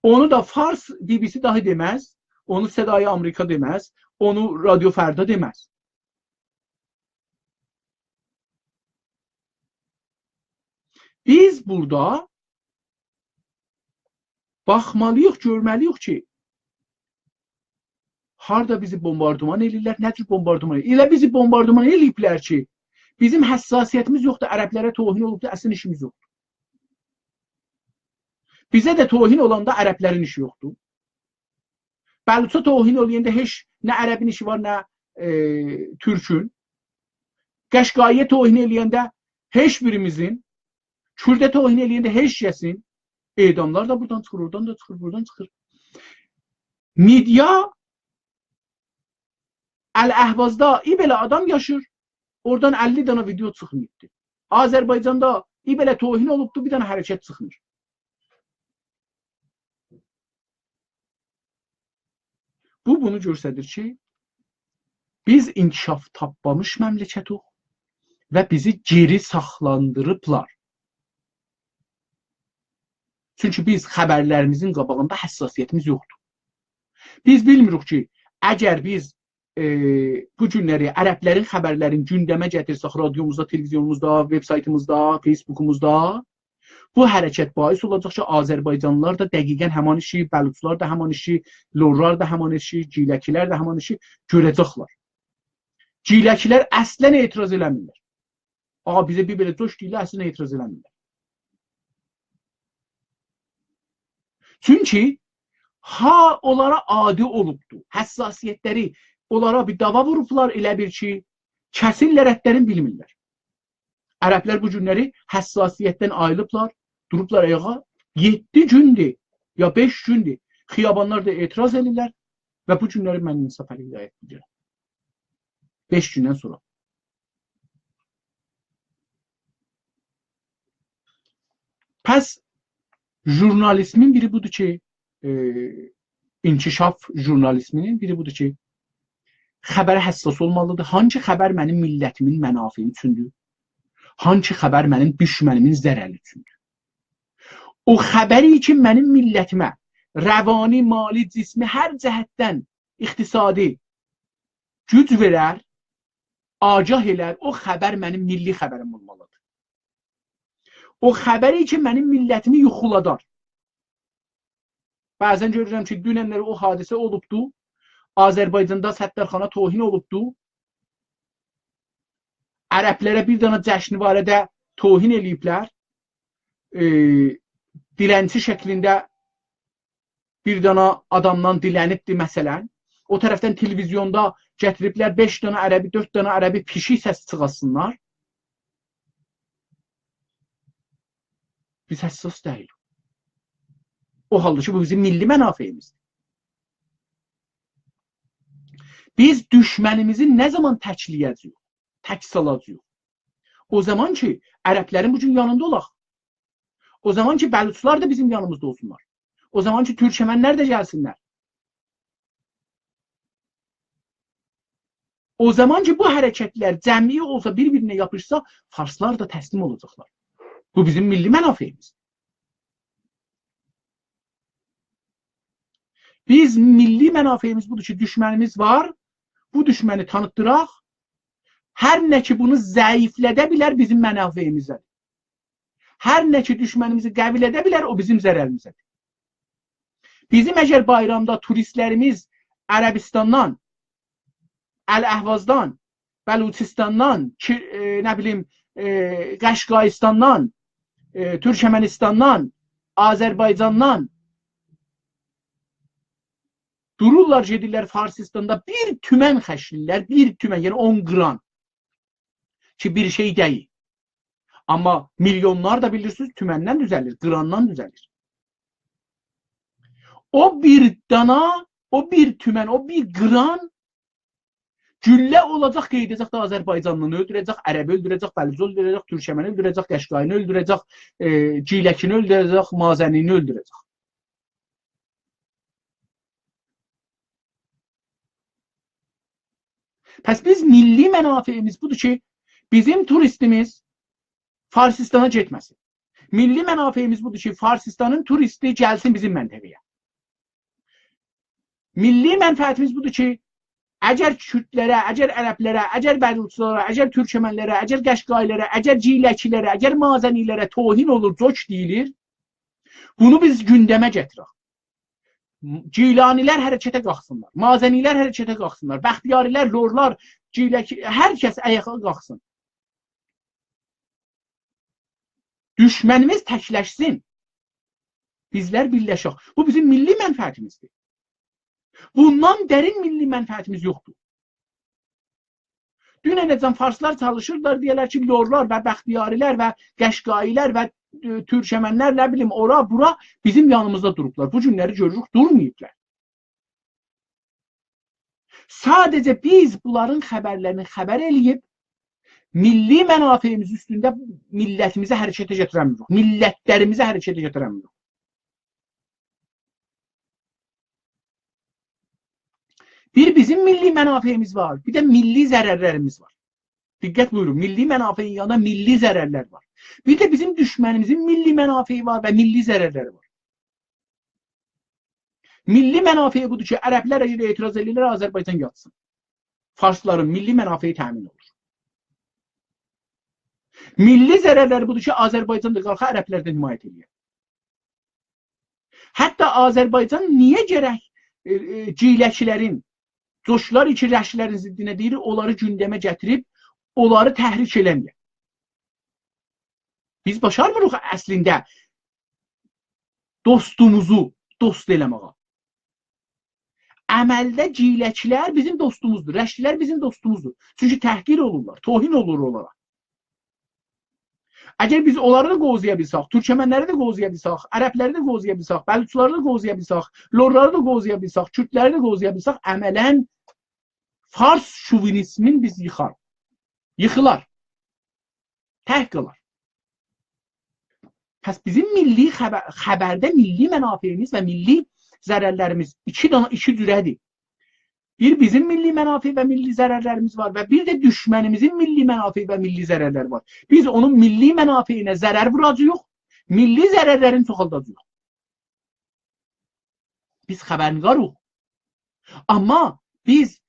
اونو دا فارس بی بی سی داهی دئمز، اونو صدای آمریکا دئمز، اونو رادیو فردا دئمز. بیز بورادا باخمالی‌ییق، گؤرمه‌لی‌ییک کی، هاردا بیزی بومباردمان ائله‌ییرلر، نه جور بومباردمان ائله‌ییرلر. ائله بیزی بومباردمان ائله‌ییبلر کی، بیزیم حساسیتیمیز یوخدور، عربلره توهین اولوبدور، اصلاً ایشیمیز یوخدور. بیزه ده توهین اولاندا عربلرین ایشی یوخدور. بلوچا توهین ائله‌ینده هئچ نه عربین ایشی وار، نه، ائ، تورکون. قشقایی‌یه توهین ائله‌ینده هئچ بیریمیزین، کورده توهین ائله‌ینده هئچ کسین. اعداملار دا بورادان چیخیر، اورادان دا چیخیر، بورادان چیخیر. مئدیا الاحوازدا ای بئله آدام یاشیر، اورادان اللی دنه ویدئو چیخماییبدی. آذربایجاندا ای بئله توهین اولوبدو، بیر دنه حرکت چیخمیر. بو، بونو گؤستریر کی، بیز انکشاف تاپمامیش مملکتیک و بیزی گئری ساخلاندیریبلار. چونکی بیز خبرلریمیزین قاباغیندا حساسیتیمیز یوخدور. بیز بیلمیریک کی، اگر بیز، ائ، بو گونلری عربلرین خبرلرینی گوندمه گتیرسک، رادیوموزدا، تلویزیونوموزدا، وبسایتیمیزدا، فیسبوکوموزدا، بو حرکت باعث اولاجاق کی، آذربایجانلیلار دا دقیقاً همان ایشی، بلوچلار دا همان ایشی، لورلار دا همان ایشی، گیلکی‌لر ده همان ایشی گؤره‌جکلر. گیلکی‌لر اصلاً اعتراض ائله‌میرلر. آغا، بیزه بیر بئله جوش دئییرلر، اصلاً اعتراض ائله‌میرلر. چونکی ها اونلارا عادی اولوبدو. حساسیتلری، اونلارا بیر داوا ووروبلار، ائله بیل کی، کسیرلر اتلرین، بیلمیرلر. عربلر بو گونلری حساسیتدن آییلیبلار، دوروبلار آیاغا. یئددی گوندور، یا بئش گوندور خیابانلاردا اعتراض ائدیرلر و بو گونلری من انصافعلی هدایت ائدیرم. بئش گوندن سونرا. پس ژورنالیزمین بیری بودور کی، ائ، انکشاف ژورنالیزمینین بیری بودور کی، خبره حساس اولمالیدیر. هانسی خبر منیم میللتیمین منافعی اوچوندور؟ هانسی خبر منیم دوشمنیمین ضرری اوچوندور؟ او خبری کی، منیم میللتیمه روانی، مالی، جسمی، هر جهتدن اقتصادی گوج وئرر، آگاه ائلر، او خبر منیم میللی خبریم اولمالیدیر. او خبری کی، منیم میللتیمی یوخولادار. بعضا گؤرورم کی، دوننلری او حادثه اولوبدو. آذربایجاندا ستارخانا توهین اولوبدو. عربلره بیر دنه جشنواره‌ده توهین ائله‌ییبلر. ائ، دیلنچی شکلینده بیر دنه آدامدان دیلنیبدی، مثلا. او طرفدن تلویزیوندا گتیریبلر بئش دنه عربی، دؤرد دنه عربی پیشیک سس چیخارتسینلار. بیز حساس دئییلیک. او حالدا کی، بو بیزیم میللی منافعیمیزدیر. بیز دوشمنیمیزی نه زامان تکله‌یه‌جه‌ییک، تک سالاجاغیق؟ او زامان کی، عربلرین بو گون یانیندا اولاق. او زامان کی، بلوچلار دا بیزیم یانیمیزدا اولسونلار. او زامان کی، تورکمنلر ده گلسینلر. او زامان کی، بو حرکتلر جمعی اولسا، بیر-بیرینه یاپیشسا، فارسلار دا تسلیم اولاجاقلار. بو بیزیم میللی منافعیمیز. بیز میللی منافعیمیز بودور کی، دوشمنیمیز وار، بو دوشمنی تانیتدیراق. هر نه کی، بونو ضعیفلده بیلر، بیزیم منافعیمیزده‌دیر. هر نه کی، دوشمنیمیزی قوی‌لده بیلر، او بیزیم ضرریمیزده‌دیر. بیزیم اگر بایرامدا توریستلریمیز عربستاندان، الاحوازدان، بلوچستاندان، کی، ائ، نه بیلیم، ائ، قشقایستاندان، ائ، تورکمنستاندان، آذربایجاندان دورورلار، گئدیرلر فارسیستاندا بیر تومن خرجله‌ییرلر، بیر تومن، یعنی اون قران کی، بیر شئی دئییل. آمما میلیونلار دا بیلیرسینیز، تومندن دوزه‌لیر، قراندان دوزه‌لیر. او بیر دانا، او بیر تومن، او بیر قران گولله اولاجاق، قئییده‌جک ده آذربایجانلینی اؤلدوره‌جک، عربی اؤلدوره‌جک، بلوچی اؤلدوره‌جک، تورکمنی اؤلدوره‌جک، قشقایینی اؤلدوره‌جک، ائ، گیلکینی اؤلدوره‌جک، مازنینی اؤلدوره‌جک. پس بیز میللی منافعیمیز بودور کی، بیزیم توریستیمیز فارسیستانا گئتمه‌سین. میللی منافعیمیز بودور کی، فارسیستانین توریستی گلسین بیزیم منطقه‌یه. میللی منفعتیمیز بودور کی، اگر کوردلره، اگر عربلره، اگر بلوچلارا، اگر تورکمنلره، اگر قشقایی‌لره، اگر گیلکی‌لره، اگر مازنی‌لره توهین اولور، جوک دئییلیر، بونو بیز گوندمه گتیرک. گیلانی‌لر حرکته قالخسینلار، مازنی‌لر حرکته قالخسینلار، بختیاری‌لر، لورلار، گیلکی، هر کس آیاغا قالخسین. دوشمنیمیز تکلشسین. بیزلر بیرلشک. بو بیزیم میللی منفعتیمیزدیر. بوندان درین میللی منفعتیمیز یوخدور. دوننه‌جن فارسلار چالیشیردیلار، دئیه‌لر کی، لورلار و بختیاری‌لر و قشقایی‌لر و، ائ، تورکمنلر، نه بیلیم، اورا، بورا بیزیم یانیمیزدا دوروبلار. بو گونلری گؤروروک، دورماییبلار. ساده‌جه بیز بونلارین خبرلرینی خبر ائله‌ییب، میللی منافعیمیز اوستونده میللتیمیزی حرکته گتیره‌میریک، میللتلریمیزی حرکته گتیره‌میریک. بیر بیزیم میللی منافعیمیز وار، بیر ده میللی ضررلریمیز وار. دقت بویورون، میللی منافعین یانیندا میللی ضررلر وار. بیر ده بیزیم دوشمنیمیزین میللی منافعی وار و میللی ضررلری وار. میللی منافعی بودور کی، عربلر اگر اعتراض ائدیرلر، آذربایجان یاتسین. فارسلارین میللی منافعی تأمین اولور. میللی ضررلری بودور کی، آذربایجان دا قالخا عربلردن حمایت ائله‌یه. حتی آذربایجان نییه گرک، ائ، ائ، گیلکی‌لرین، جوکلار کی، رشتی‌لرین ضدینه دئییر، اونلاری گوندمه گتیریب، اونلاری تحریک ائله‌مه‌یه؟ بیز باشارمیریق اصلینده دوستوموزو دوست ائله‌مه‌یه. عملده گیلکی‌لر بیزیم دوستوموزدور، رشتی‌لر بیزیم دوستوموزدور. چونکی تحقیر اولورلار، توهین اولور اونلارا. اگر بیز اونلاری دا قووزایا بیلسک، تورکمنلری ده قووزایا بیلسک، عربلری ده قووزایا بیلسک، بلوچلاری دا قووزایا بیلسک، لورلاری دا قووزایا بیلسک، کوردلری ده قووزایا بیلسک، عملاً فارس شووینیزمین بیز ییخار. ییخیلار. تک قالار. پس بیزیم میللی خبر-، خبرده میللی منافعیمیز و میللی ضررلریمیز ایکی دانا، ایکی جوره‌دیر. بیر بیزیم میللی منافع و میللی ضررلریمیز وار و بیر ده دوشمنیمیزین میللی منافع و میللی ضررلری وار. بیز اونون میللی منافعینه ضرر ووراجاغیق، میللی ضررلرینی چوخالداجاغیق. بیز خبرنگاریق. آمما بیز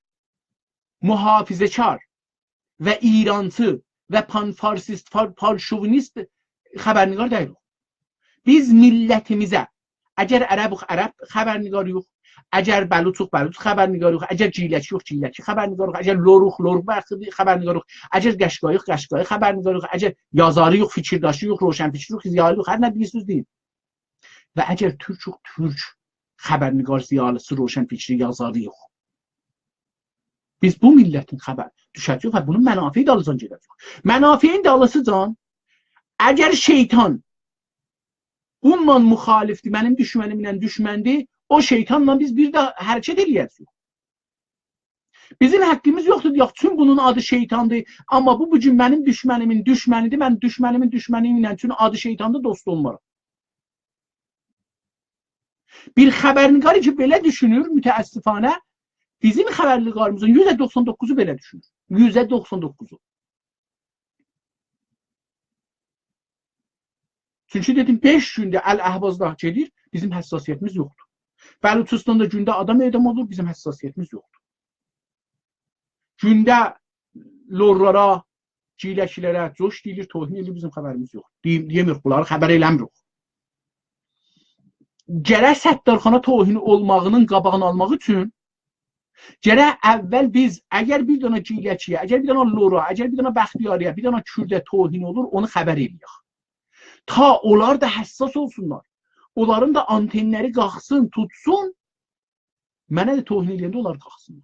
محافظه‌کار و ایرانچی و پان‌فارسیست، پان-، پان‌شووینیست خبرنگار دئییلیک. بیز میللتیمیزه، اگر عربوخ، عرب خبرنگاریوخ، اگر بلوچوخ، بلوچ خبرنگاریوخ، اگر گیلکیوخ، گیلکی خبرنگاریوخ، اگر لوروخ، لوروخ خبرنگاریوخ، اگر قشقاییوخ، قشقایی خبرنگاریوخ، اگر یازاریوخ، فیکیرداشیوخ، روشنفکریوخ، ضیالیوخ، هر نه دئییرسینیز دئیین. و اگر تورکوخ، تورک خبرنگار، ضیالیسی، روشنفکری، یازاریوخ. بیز بو میللتین خبر دوشه‌جه‌ییک و بونون منافعی دالیجان گئده‌جه‌ییک. منافعین دالیسیجان، اگر شیطان اونونلا مخالفدیر، منیم دوشمنیمله دوشمندیر، او شیطانلا بیز بیر ده حرکت ائله‌یه‌جه‌ییک. بیزیم حقیمیز یوخدور، یوخ، چون بونون آدی شیطاندیر، آمما بو، بو گون منیم دوشمنیمین دوشمنیدیر، من دوشمنیمین دوشمنی ایله، چون آدی شیطاندیر، دوست اولمارام. بیر خبرنگاری کی، بئله دوشونور، متأسفانه، بیزیم خبرنگاریمیزین یوزده دوخسان دوققوزو بئله دوشونور. یوزده دوخسان دوققوزو. چونکی دئدیم، بئش گوندور الاحوازدا گئدیر، بیزیم حساسیتیمیز یوخدور. بلوچستاندا گونده آدام اعدام اولور، بیزیم حساسیتیمیز یوخدور. گونده لورلارا، گیلکیلره جوش دئییلیر، توهین ائدیلیر، بیزیم خبریمیز یوخدور. دئییم، دئیه‌میریک، بونلاری خبر ائله‌میریک. گرک ستارخانا توهین اولماغینین قاباغینی آلماق اوچون گرک اول بیز، اگر بیر دنه گیلکی‌یه، اگر بیر دنه لورا، اگر بیر دنه بختیاری‌یا، بیر دنه کورده توهین اولور، اونو خبر ائله‌یک. تا اونلار دا حساس اولسونلار. اونلارین دا آنتنلری قالخسین، توتسون. منه ده توهین ائله‌ینده اونلار قالخسینلار.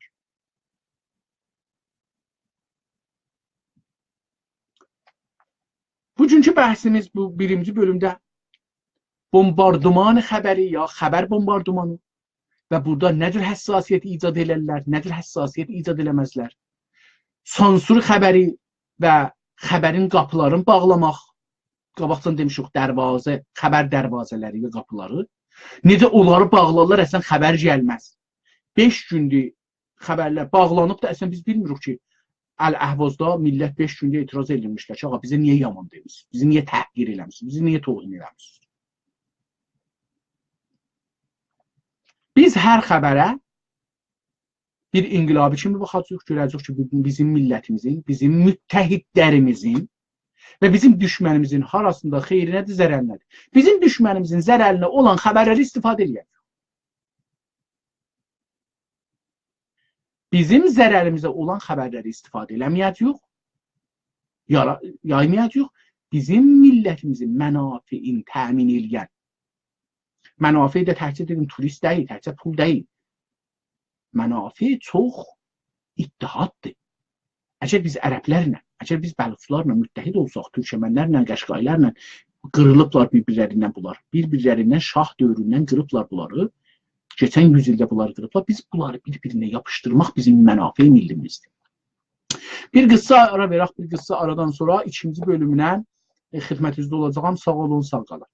بوگونکو بحثیمیز بو بیرینجی بؤلومده بومباردمان خبری یا خبر بومباردمانی و بورادا نه جور حساسیت ایجاد ائلرلر، نه جور حساسیت ایجاد ائله‌مزلر. سانسور خبری و خبرین قاپیلارینی باغلاماق، قاباقدان دئمیشیک، دروازه، خبر دروازه‌لری و قاپیلاری. نئجه اونلاری باغلارلار، اصلاً خبر گلمز. بئش گوندور خبرلر باغلانیب دا، اصلاً بیز بیلمیریک کی، الاحوازدا میللت بئش گوندور اعتراض ائدیرمیشلر کی، آغا، بیزه نییه یامان دئمیسینیز؟ بیزی نییه تحقیر ائله‌میسینیز؟ بیزی نییه توهین ائله‌میسینیز؟ بیز هر خبره بیر انقلابی کیمی باخاجاغیق، گؤره‌جه‌ییک کی، بو، بیزیم میللتیمیزین، بیزیم متحدلریمیزین و بیزیم دوشمنیمیزین هاراسیندا خئیرینه‌دیر، ضررینه‌دیر. بیزیم دوشمنیمیزین ضررینه اولان خبرلری استفاده ائله‌یک. بیزیم ضرریمیزه اولان خبرلری استفاده ائله‌مه‌یه‌جه‌ییک، یارا-، یایمایاجاغیق. بیزیم میللتیمیزین منافعین تأمین ائله‌ین، منافع ده تکجه، دئدیم، توریست دئییل، تکجه پول دئییل. منافع چوخ اتحاددیر. اگر بیز عربلرله، اگر بیز بلوچلارلا متحد اولساق، تورکمنلرله، قشقایلارلا، قیریلیبلار بیر-بیرلریندن بونلار. بیر-بیرلریندن، شاه دؤوروندن قیریبلار بونلاری. کئچن یوز ایلده بونلاری قیریبلار. بیز بونلاری بیر-بیرینه یاپیشدیرماق بیزیم منافع ملیمیزدیر. بیر قیسا آرا وئرک، بیر قیسا آرادان سونرا ایکینجی بؤلومونن، ائ، خدمتینیزده اولاجاغام. ساغ اولون، ساغ قالین.